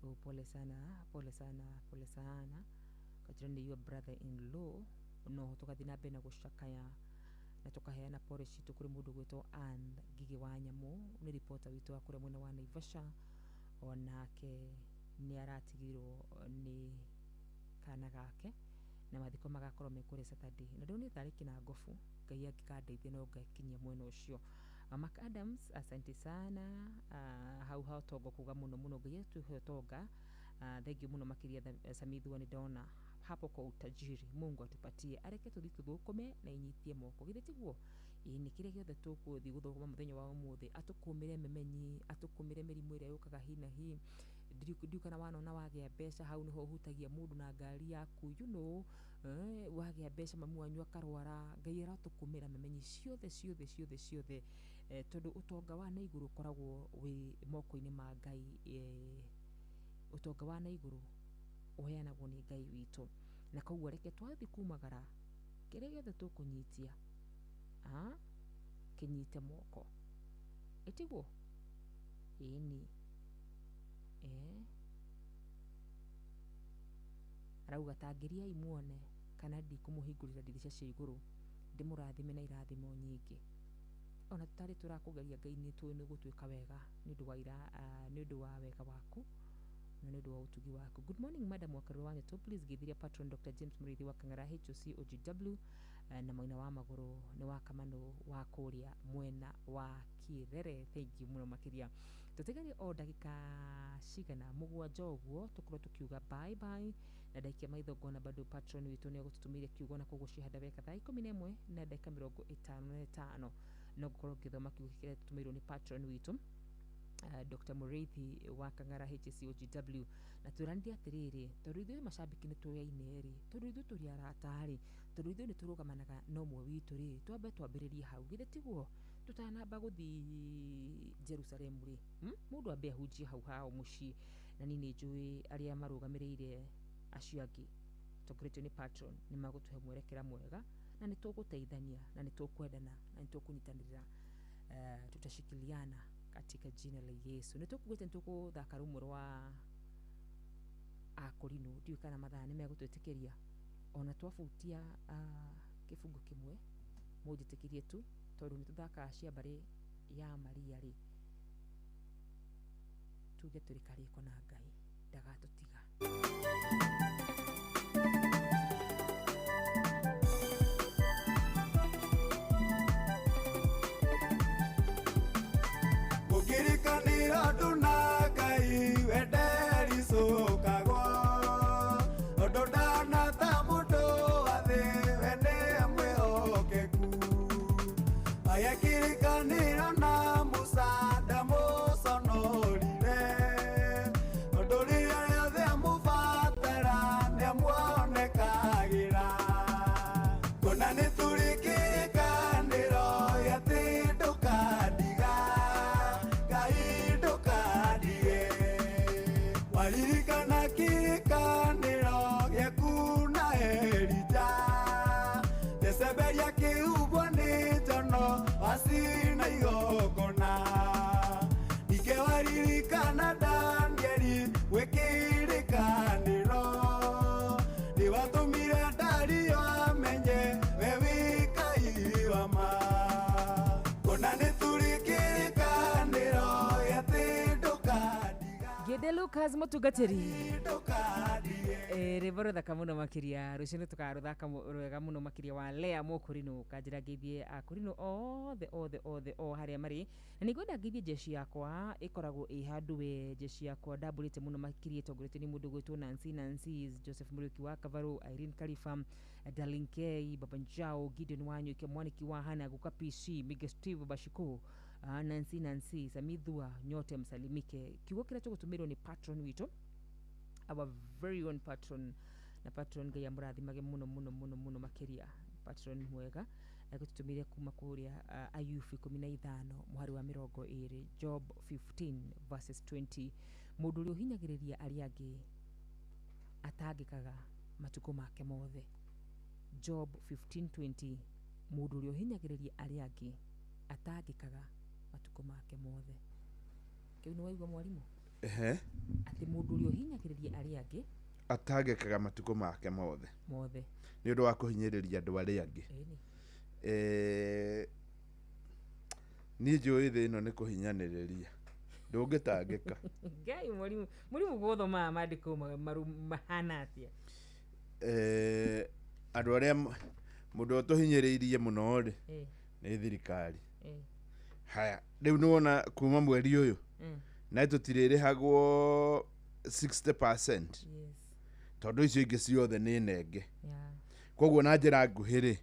Oh, pole sana, pole sana, pole sana. Kanjĩra nĩ your brother in law, no tũgathiĩ na mbere na gũcakaya na tũkaheana pole citũ kũrĩ mũndũ gwĩtwo Ann Ngigĩ wa Nyamũ, nĩ reporter witũ wa kũrĩa mwena wa Naivasha, onake nĩ aratigirwo nĩ kana gake na mathiko magakorwo me kũrĩa Saturday, na ndĩronire tarĩ kĩnangobu. Ngai angĩkandeithia no ngakinyia mwena ũcio. Mark Adams, asante sana. Hau ha ũtonga kuga mũno mũno, Ngai atũhe ũtonga. Thank you mũno makĩria Samithua, nĩ ndona hapo kwa utajiri. Mungu atupatie, areke tũthiĩ tũthũkũme na inyitie moko, githĩ tiguo? Ĩĩ, nĩ kĩrĩa gĩothe tũkũthiĩ gũthũkũma mũthenya wa ũmũthĩ, atũkũmĩre memenyi, atũkũmĩre mĩrimũ ĩrĩa yũkaga hi na hi. Ndiũ kana wanona wagĩa mbeca, hau nĩho ũhutagia mũndũ na ngari yaku, you know, wagĩa mbeca mamu wanyu akarwara. Ngai aratũkũmĩra memenyi ciothe ciothe ciothe ciothe, tondũ ũtonga wa na igũrũ ũkoragwo wĩ moko-inĩ ma Ngai. Ũtonga wa na igũrũ ũheanagwo nĩ Ngai witũ, na koguo reke twathiĩ kumagara, kĩrĩa gĩothe tũkũnyitia kĩnyite moko, ĩtiguo? Ĩni arauga tangĩriai muone kana ndikũmũhingũrĩra ndirica cia igũrũ ndĩmũrathime na irathimo nyingĩ. Ona tũtarĩ tũrakũgeria Ngai nĩ tũĩ nĩ gũtuĩka wega nĩ ũndũ wa nĩ ũndũ wa wega waku na nĩ ũndũ wa ũtugi waku. Good morning madam wa Karũa Wanyoto, please geithiria patron Dr. James Mũrĩithi wa Kang'ara HOC OGW, na mwena wa magũrũ nĩ wa Kamanũ wa kũrĩa mwena wa Kĩrere. Thank you mũno makĩria. Tũtigarie o ndagĩka cigana mũgwanja ũguo tũkorwo tũkiuga bye bye, na ndaikia maitho ngona bado patron witũ nĩ egũtũtũmĩire kiugo, na koguo cihanda weka thaa 11 na ndagĩka 55 no ngũkorwo ngĩthoma kiugo kĩrĩa tũtũmĩirwo nĩ patron witũ Dr. Mũrĩithi wa Kang'ara HCOGW, na twĩranire atĩrĩrĩ, tondũ ithuĩ macambĩki nĩ tũyaine rĩ, tondũ ithuĩ tũrĩ arata rĩ, tondũ ithuĩ nĩ tũrũgamanaga na ũmwe witũ rĩ, twambe twambĩrĩrie hau, githĩ tiguo? Tũtanamba gũthiĩ Jerusalem rĩ, mũndũ ambe ahunjie hau hao mũciĩ, na niĩ nĩ njũĩ arĩa marũgamĩrĩire acio angĩ tongoretio nĩ patron nĩ magũtũhe mwerekera mwega, na nĩ tũgũteithania na nĩ tũkwendana na nĩ tũkũnyitanĩra, tutashikiliana katika jina la Yesu. Nĩ tũkugĩte nĩ tũkũthaka rũmwe rwa akũrinũ, ndiũĩ kana mathaa nĩ megũtwĩtĩkĩria, ona twabutia kĩbungo kĩmwe mũnjĩtĩkĩrie tu, tondũ nĩ tũthakaga cia mbarĩ ya Maria rĩ, tuge tũrĩ karĩko na Ngai ndagatũtiga. Ũkĩrĩkanĩra andũ na Ngai wende Lucas mũtungatĩri. Rwĩmbo rũthaka mũno makĩria, rũciũ nĩ tũkarũthaka rwega mũno makĩria wa Lea Mũkũrinũ. Kanjĩra ngeithie akũrinũ othe othe othe o harĩa marĩ, na nĩngwenda ngeithie jeshi yakwa ĩkoragwo ĩ handũ we. Jeshi yakwa ndambũrĩte mũno makĩria ĩtongoretio nĩ mũndũ gwĩtwo Nancy Nancy Joseph Mũriũki wa Kavarũ, Irene Kalifa, Darlene K, Baba Njao, Gideon Wanyuike, Mwaniki wa Hana, Guka PC, Mige Steve Bashiko, Nancy Nancy Samithua, nyote msalimike. Kiugo kĩrĩa tũgũtũmĩrwo nĩ patron witũ, our very own patron, na patron Ngai amũrathimage mũno mũno mũno mũno makĩria. Patron mwega egũtũtũmĩire kuma kũrĩa Ayubu 15 mũhari wa 20, Job 15 verses 20. Mũndũ ũrĩa ũhinyagĩrĩria arĩa angĩ atangĩkaga matukũ make mothe. Job 15:20, mũndũ ũrĩa ũhinyagĩrĩria arĩa angĩ atangĩkaga matukũ make mothe. Kĩu nĩ waigua mwarimũ? Ehe. Atĩ mũndũ ũrĩa ũhinyagĩrĩria arĩa angĩ atangĩkaga matukũ make mothe. Mothe. Nĩ ũndũ wa kũhinyĩrĩria andũ arĩa angĩ. Ĩni. Niĩ njũĩ thĩ ĩno nĩ kũhinyanĩrĩria, ndũngĩtangĩka. Ngai, mwarimu, mwarimu gũthomaga maandĩko mahana atĩa? Andũ arĩa mũndũ ũtũhinyĩrĩirie mũno rĩ nĩ thirikari. Haya, rĩu nĩwona kuma mweri ũyũ na tũtirĩrĩhagwo 60%, tondũ icio ingĩ ciothe nĩ nenge. Koguo na njĩra nguhĩ rĩ,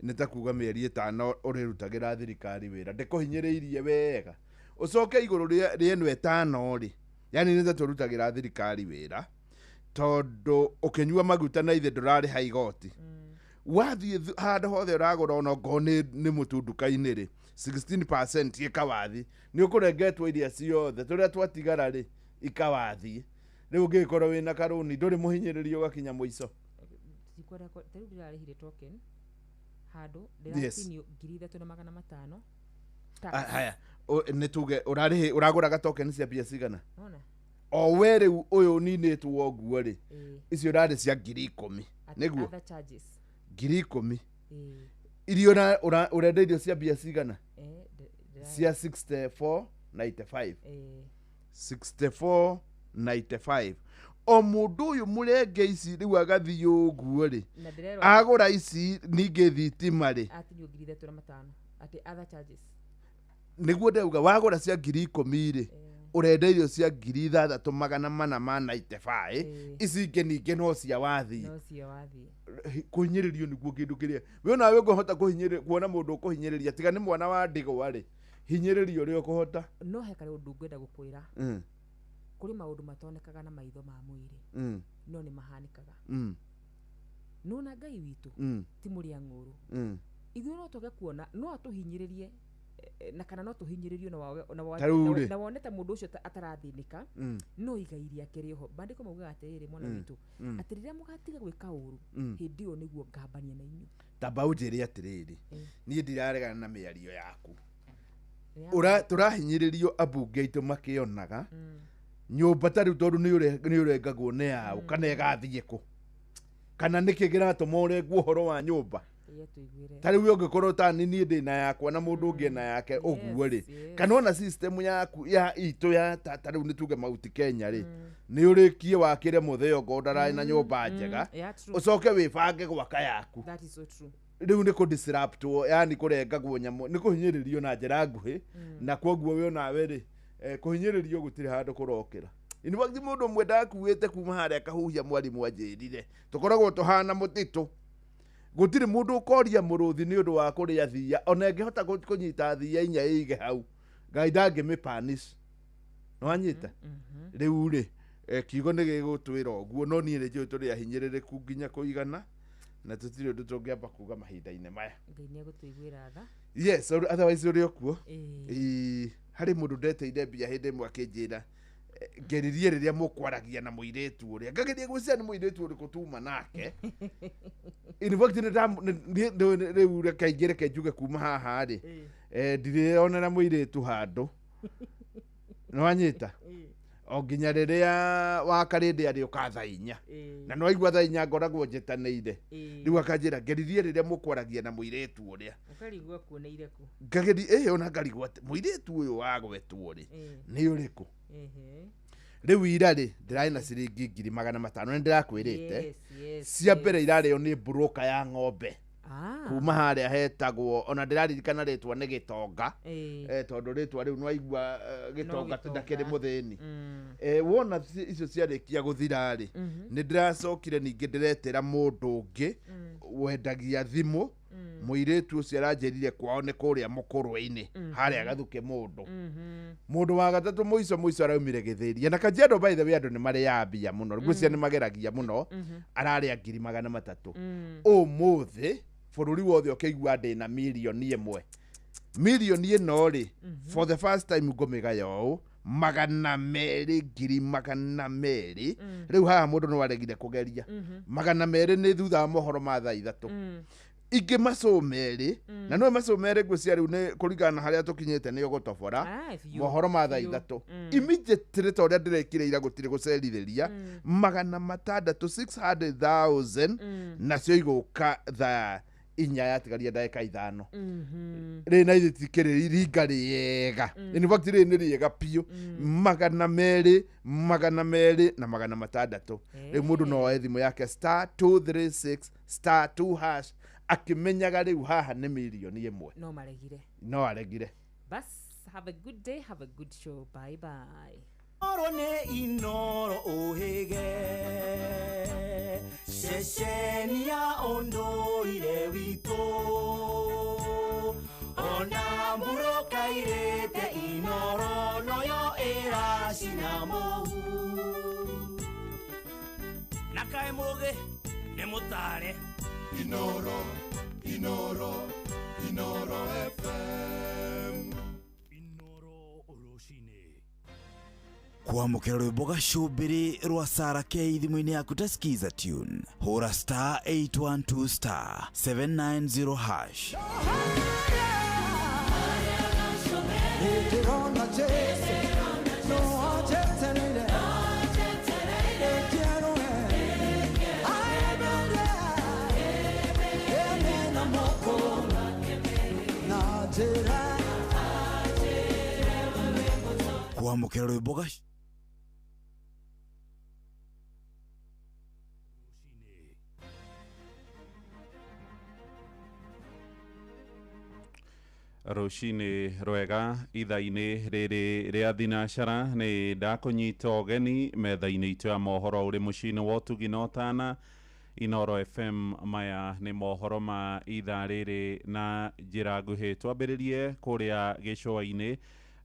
nĩ ta kuga mĩeri 5 ũrĩrutagĩra thirikari wĩra, ndĩkũhinyĩrĩirie wega, ũcoke igũrũ rĩa ĩno 5 rĩ, yani nĩ ta tũrutagĩra thirikari wĩra, tondũ ũkĩnyua maguta na ithe ndũrarĩha igoti. Wathiĩ handũ hothe ũragũra, ona okorwo nĩ mũtu nduka-inĩ rĩ, 16% ĩkawathi, nĩ ũkũrengetwo iria ciothe tũrĩa twatigara rĩ ikawathi. Rĩu ũngĩkorwo wĩna karũni ndũrĩ mũhinyĩrĩrio ũgakinya mũico. Tikwenda ta rĩu ndĩrarĩhire token handũ ndĩratinio 3500. Haya, nĩ tuge ũrarĩhĩ ũragũraga token cia mbia cigana? Ona. O we rĩu ũyũ ũninĩtwo ũguo rĩ, icio ũrarĩ cia 10,000. Nĩguo? Other charges. 10,000. Irio ũrenda irio cia mbia cigana? Cia 64.95. 64.95. O mũndũ ũyũ mũrenge ici rĩu agathiĩ ũguo rĩ, Na ndĩrerwo agũra ici ningĩ thitima rĩ, atinio 3500 atĩ other charges. Nĩguo ndauga wagũra cia 10,000 rĩ, ũrenda irio cia 6495, ici ingĩ ningĩ no cia wathi. No cia wathi. Kũhinyĩrĩrio nĩguo kĩndũ kĩrĩa we onawe ũngĩhota kuona mũndũ ũkũhinyĩrĩria, tiga nĩ mwana wa ndigwa rĩ, hinyĩrĩria ũrĩa ũkũhota. No he karĩ ũndũ ngwenda gũkwĩra. Kũrĩ maũndũ matonekaga na maitho ma mwĩrĩ, no nĩ mahanĩkaga. Nona Ngai witũ ti mũrĩa ng'ũrũ. Ithuĩ no twage kuona, no atũhinyĩrĩrie, na kana no tũhinyĩrĩrio Ta rĩu rĩ. na wone ta mũndũ ũcio atarathĩnĩka, no igai rĩake rĩho. Maandĩko maugaga atĩrĩrĩ, mwana witũ, atĩ rĩrĩa mũgatiga gwĩka ũru, hĩndĩ ĩyo nĩguo ngambania na inyuĩ. Tamba ũnjĩre atĩrĩrĩ, niĩ ndiraregana na mĩario yaku. Tũrahinyĩrĩrio ambunge aitũ makĩonaga nyũmba ta rĩu, tondũ nĩ ũrengagwo nĩ yaũ, kana ĩgathiĩ kũ, kana nĩkĩ kĩratũma ũrengwo ũhoro wa nyũmba? Ta rĩu ũngĩkorwo ta nĩ niĩ ndĩ na yakwa na mũndũ ũngĩ ena yake ũguo rĩ, kana ona system yaku ya itũ ya ta rĩu nĩ tuge Mount Kenya rĩ, nĩ ũrĩkie wakĩre mũthee okorwo ndararĩ na nyũmba njega, Yeah, true. ũcoke wĩbange gwaka yaku. That is so true. Rĩu nĩ kũ-disruptwo, yani kũrengagwo nyamũ, nĩ kũhinyĩrĩrio na njĩra nguhĩ, na kwoguo we onawe rĩ, kũhinyĩrĩrio gũtirĩ handũ kũrokĩra. In fact, mũndũ ũmwe ndakuĩte kuma harĩa kahuhia mwarimũ anjĩrire tũkoragwo tũhana mũtitũ, gũtirĩ mũndũ ũkoria mũrũthi nĩ ũndũ wa kũrĩa thia, ona ĩngĩhota kũnyita thia inya ĩige hau, Ngai ndangĩmĩpanish. Nĩwanyita? Rĩu rĩ, kiugo nĩ gĩgũtwĩra ũguo, no niĩ nĩ njũĩ tũrĩ ahinyĩrĩrĩku nginya kũigana, na tũtirĩ ũndũ tũngĩamba kuga mahinda-inĩ maya. Ngai nĩ egũtũiguĩra tha. Yes, otherwise ũrĩ o kuo. Harĩ mũndũ ndeteire mbia hĩndĩ ĩmwe akĩnjĩra, ngeririe rĩrĩa mũkwaragia na mũirĩtu ũrĩa, ngageria gwĩciria nĩ mũirĩtu ũrĩkũ tuma nake. In fact, nĩ rĩu reke ingĩ, reke njuge kuma haha rĩ, ndirĩonera mũirĩtu handũ. Nĩwanyita? O nginya rĩrĩa wa karĩndĩ arĩũka thaa inya. Na nĩwaigua thaa inya ngoragwo njĩtanĩire. Rĩu akanjĩra ngeririe rĩrĩa mũkwaragia na mũirĩtu ũrĩa. Ũkarigwo kuoneire kũ? Ngageri, ona ngarigwo atĩ mũirĩtu ũyũ wagwetwo rĩ, nĩ ũrĩkũ? Rĩu ira rĩ ndĩrarĩ na ciringi 500,000 nĩ ndĩrakwĩrĩte. Cia mbere irarĩo nĩ broker ya ng'ombe. Kuma harĩa hetagwo ona ndĩraririkana rĩtwa nĩ Gĩtonga. Tondũ rĩtwa rĩu nĩwaigua Gĩtonga ti ndakĩrĩ mũthĩni. Wona icio ciarĩkia gũthira rĩ, nĩ ndĩracokire ningĩ ndĩretĩra mũndũ ũngĩ wendagia thimũ. Mũirĩtu ũcio aranjĩrire kwao nĩ kũrĩa mũkũrwe-inĩ harĩa gathuke mũndũ. Mũndũ wa gatatũ mũico mũico araumire Gĩthĩria na Kajiado. By the way, andũ nĩ marĩaga mbia mũno, ngwĩciria nĩ mageragia mũno. Ararĩa 300,000. Ũmũthĩ bũrũri wothe ũkĩigua ndĩna 1 million. Mirioni ĩno rĩ, for the first time ngũmĩgaya ũũ 200, 200,000. Rĩu haha mũndũ no aregire kũgeria 200 nĩ thutha wa mohoro ma thaa 3 ingĩ macũ 2 na no macũ 2 ngwĩciria rĩu nĩ kũringana na harĩa tũkinyĩte nĩ ũgũtobora. Biũ, mohoro ma thaa biũ. 3 immediately ta ũrĩa ndĩrekire ira gũtirĩ gũcerithĩria, 600, 600,000 nacio igũka thaa 4 yatigaria ndagĩka 5. Rĩ na ithuĩ tikĩrĩ ringa rĩega, in fact rĩrĩ nĩ rĩega biũ, 200, 200 na 600. Rĩu mũndũ no oe thimũ yake *236*2# akĩmenyaga rĩu haha nĩ 1 million. No maregire. No aregire. Bas, have a good day, have a good show. Bye bye. Oro nĩ Inoro ũhĩge ceceni ya ũndũire witũ ona mbura kairĩte Inoro noyo ĩracina mũhu. Na kaĩ mũgĩ nĩ mũtare. Inoro, Inoro, Inoro FM. Inoro rũcinĩ. Kwamũkĩra rwĩmbo gacũmbĩrĩ rwa Sara K thimũ-inĩ yaku ta Skiza tune, hũra *812*790#. Nĩndĩrona Jesũ, no anjetereire, ĩkĩerũhe, aemere, ene na moko, na njĩra. Kwamũkĩra rwĩmbo gac Rũcinĩ. Rũcinĩ rwega ithaa-inĩ rĩrĩ rĩa thinacara nĩ ndakũnyita ũgeni metha-inĩ itũ ya mohoro ũrĩ mũciĩ-inĩ wa ũtugi na ũtana Inoro FM. Maya nĩ mohoro ma ithaa rĩrĩ na njĩra nguhĩ. Twambĩrĩrie kũrĩa gĩcũa-inĩ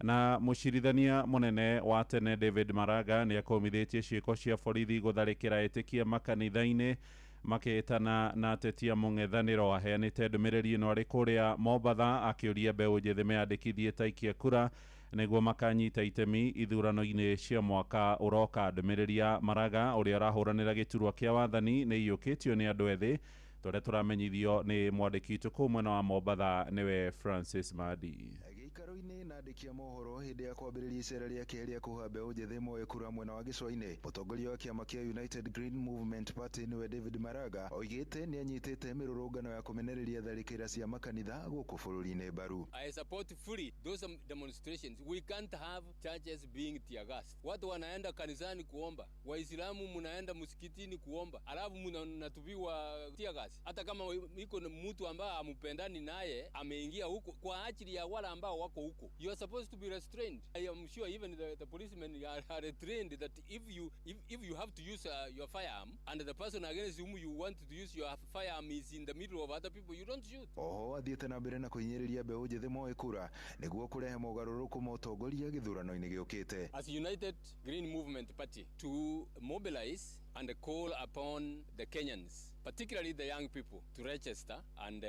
na mũcirithania mũnene wa tene David Maraga nĩ akũmithĩtie ciĩko cia borithi gũtharĩkĩra etĩkia makanitha-inĩ makĩtana na ateti a mũng'ethanĩro. Aheanĩte ndũmĩrĩri ĩno arĩ kũrĩa Mombatha akĩũria mbeũ njĩthĩ meyandĩkithie ta aikia kura nĩguo makanyita itemi ithurano-inĩ cia mwaka ũroka. Ndũmĩrĩri ya Maraga ũrĩa ũrahũranĩra gĩturwa kĩa wathani nĩ iyũkĩtio nĩ andũ ethĩ tũrĩa tũramenyithio nĩ mwandĩki witũ kũu mwena wa Mombatha nĩwe Francis Madi. Gĩikaro-inĩ na andĩki a mohoro hĩndĩ ya kwambĩrĩria icera rĩake rĩa kũha mbeũ njĩthĩ moe kura mwena wa gĩcũa-inĩ, mũtongoria wa kĩama kĩa United Green Movement Party nĩwe David Maraga oigĩte nĩ anyitĩte mĩrũrũngano ya kũmenereria tharĩkĩra cia makanitha gũkũ bũrũri-inĩ mbaru. I support fully those demonstrations. We can't have churches being tear gassed. Watu wanaenda kanisani kuomba, Waislamu mnaenda msikitini kuomba, alafu mnatupiwa tear gas. Hata kama iko na mtu ambaye amupendani naye ameingia huko kwa ajili ya wale ambao wako huko, you are supposed to be restrained. I am sure even the policemen are trained that if you have to use your firearm and the person against whom you want to use your firearm is in the middle of other people, you don't shoot. Oho athiĩte na mbere na kũhinyĩrĩria mbeũ njĩthĩ moe kura nĩguo kũrehe mogarũrũku ma ũtongoria gĩthurano-inĩ gĩũkĩte. As United Green Movement Party, to mobilize and call upon the Kenyans, particularly the young people, to register and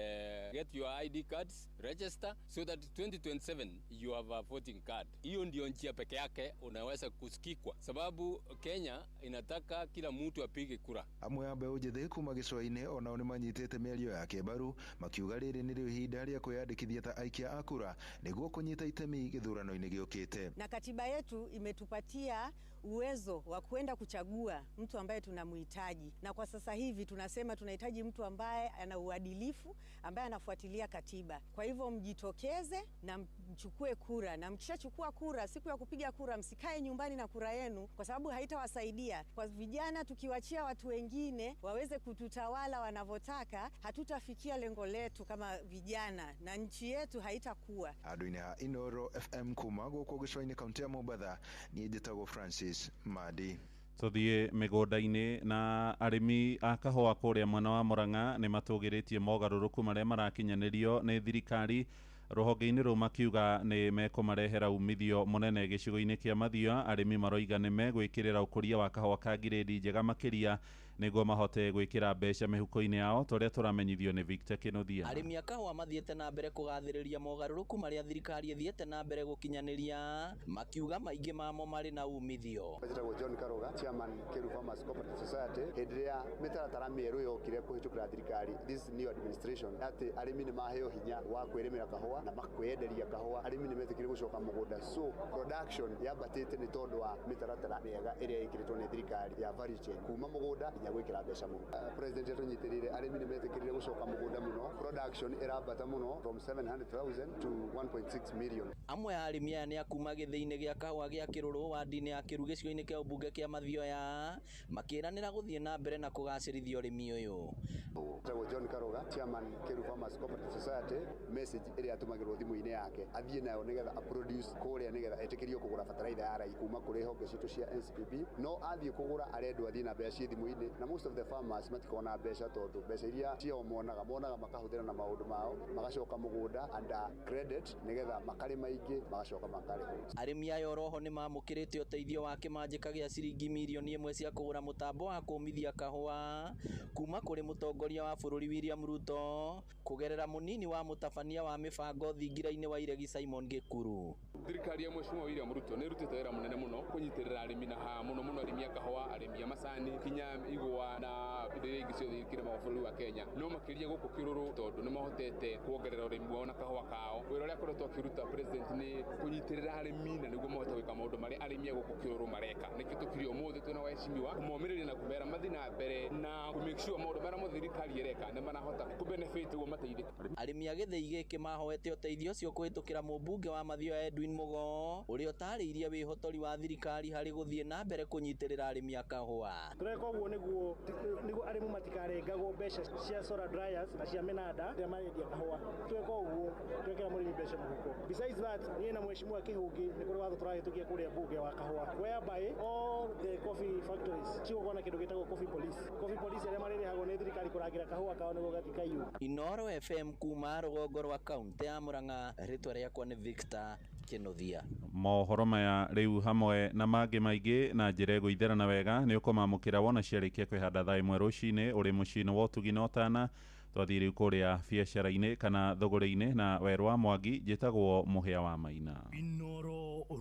get your ID cards, register so that 2027 you have a voting card. Hiyo ndio njia peke yake unaweza kusikikwa, sababu Kenya inataka kila mtu apige kura. Amwe a mbeũ njĩthĩ kuma gĩcũa-inĩ onao nĩ manyitĩte mĩario yake mbaru makiuga rĩrĩ nĩrĩo ihinda rĩa kwĩyandĩkithia ta aikia a kura nĩguo kũnyita itemi gĩthurano-inĩ gĩũkĩte. Na katiba yetu imetupatia uwezo wa kuenda kuchagua mtu ambaye tunamhitaji, na kwa sasa hivi tunasema tunahitaji mtu ambaye ana uadilifu, ambaye anafuatilia katiba. Kwa hivyo mjitokeze na mchukue kura, na mkishachukua kura, siku ya kupiga kura msikae nyumbani na kura yenu, kwa sababu haitawasaidia. Kwa vijana, tukiwachia watu wengine waweze kututawala wanavyotaka, hatutafikia lengo letu kama vijana na nchi yetu haitakuwa. Andũ-inĩ a Inoro FM kuma gũkũ gĩcũa-inĩ kaunti ya Mombatha, niĩ njĩtagwo Francis Madi. Tuthiĩ mĩgũnda-inĩ na arĩmi a kahũa kũrĩa mwena wa Murang'a nĩ matũgĩrĩtie mogarũrũku marĩa marakinyanĩrio nĩ thirikari rũhonge-inĩ rũu, makiuga nĩ mekũmarehera umithio mũnene gĩcigo-inĩ kĩa Mathioya. Arĩmi maroiga nĩ megwĩkĩrĩra ũkũria wa kahũa ka ngirĩndi njega makĩria nĩguo mahote gwĩkĩra mbeca mĩhuko-inĩ yao, torĩa tũramenyithio nĩ Victor Kĩnuthia. Arĩmi a kahũa mathiĩte na mbere kũgathĩrĩria mogarũrũku marĩa thirikari ĩthiĩte na mbere gũkinyanĩria, makiuga maingĩ mamo marĩ na umithio. Njĩtagwo John Karoga, chairman Keru Farmers Cooperative Society. Hĩndĩ ĩrĩa mĩtaratara mĩerũ yokire kũhĩtũkĩra thirikari, this new administration, atĩ arĩmi nĩ maheo hinya wa kwĩrĩmĩra kahũa na makwĩenderia kahũa, arĩmi nĩ metĩkĩrire gũcoka mũgũnda, so production yambatĩte nĩ tondũ wa mĩtaratara mĩega ĩrĩa ĩkĩrĩtwo nĩ thirikari ya value chain kuma mũgũnda nginya gwĩkĩra mbeca mũhuko. President atũnyitĩrĩire, arĩmi nĩ metĩkĩrire gũcoka mũgũnda mũno, production ĩrambata mũno from 700,000 to 1.6 million. Amwe a arĩmi aya nĩ a kuma gĩthĩi-inĩ gĩa kahũa gĩa Kĩrũrũ wadi-inĩ ya Kĩru gĩcigo-inĩ kĩa ũmbunge kĩa Mathioya, makĩranĩra gũthiĩ na mbere na kũgacĩrithia ũrĩmi ũyũ. Njĩtagwo John Karoga, chairman Keru Farmers Cooperative Society. Message ĩrĩa atũmagĩrwo thimũ-inĩ yake athiĩ nayo nĩgetha aproduce kũrĩa nĩgetha etĩkĩrio kũgũra bataraitha ya rai kuma kũrĩ honge citũ cia NCPB, no athiĩ kũgũra arendwo athiĩ na mbeca ciĩ thimũ-inĩ, na most of the farmers matikoragwo na mbeca tondũ mbeca iria ciao monaga makahũthĩra na maũndũ mao, magacoka mũgũnda under credit nĩgetha makarĩma ingĩ magacoka makarĩhwo. Arĩmi aya oroho nĩ mamũkĩrĩte ũteithio wa kĩmanjĩka gĩa ciringi mirioni 1 cia kũgũra mũtambo wa kũmithia kahũa kuma kũrĩ mũtongoria wa bũrũri William Ruto kũgerera mũnini wa mũtabania wa mĩbango thingira-inĩ wa Iregi Simon Gĩkuru. Thirikari ya Mheshimiwa William Ruto nĩ ĩrutĩte wĩra mũnene mũno kũnyitĩrĩra arĩmi na ha mũno mũno arĩmi a kahũa, arĩmi a macani, kinya igwa na indo iria ingĩ ciothe ikĩrĩmagwo bũrũri wa Kenya, no makĩria gũkũ Kĩrũrũ tondũ nĩ mahotete kuongerera ũrĩmi wao na kahũa kao. Wĩra ũrĩa akoretwo akĩruta president nĩ kũnyitĩrĩra arĩmi na nĩguo mahote gwĩka maũndũ marĩa arĩmi a gũkũ Kĩrũrũ mareka. Nĩkĩo tũkire ũmũthĩ twĩna waheshimiwa kũmomĩrĩria na kũmera mathiĩ na mbere na kũ make sure maũndũ marĩa mothe thirikari ĩreka nĩ marahota kũ benefit nĩguo mateithĩke. Arĩmi a gĩthĩi gĩkĩ mahoete ũteithio ũcio kũhĩtũkĩra mũmbunge wa Mathioya Edwin Mũgo ũrĩa ũtarĩirie wĩhotori wa thirikari harĩ gũthiĩ na mbere kũnyitĩrĩra arĩmi a kahũa. Tũreka ũguo nĩguo arĩmi matikarengagwo mbeca cia solar dryers na cia mĩnanda rĩrĩa marendia kahũa. Tweka ũguo twekĩra mũrĩmi mbeca mũhuko. Besides that, niĩ na mheshimiwa Kĩhũngĩ nĩ kũrĩ watho tũrahĩtũkia kũrĩa mbunge wa kahũa whereby all the coffee factories cigũkorwo na kĩndũ gĩtagwo coffee police. Coffee police arĩa marĩrĩhagwo nĩ thirikari kũrangĩra kahũa kao nĩguo gatikaiywo. Inoro FM kuma rũgongo rwa kaunti ya Murang'a, rĩtwa rĩakwa nĩ Victor Kĩnuthia. Mohoro maya rĩu hamwe na mangĩ maingĩ na njĩra ĩgũitherana wega nĩ ũkũmamũkĩra wona ciarĩkia kwĩhanda thaa 1 rũcinĩ ũrĩ mũciĩ-inĩ wa ũtugi na ũtana. Twathiĩ rĩu kũrĩa biacara-inĩ kana thũgũrĩ-inĩ na werũ wa Mwangi. Njĩtagwo Mũhĩa wa Maina. Inoro.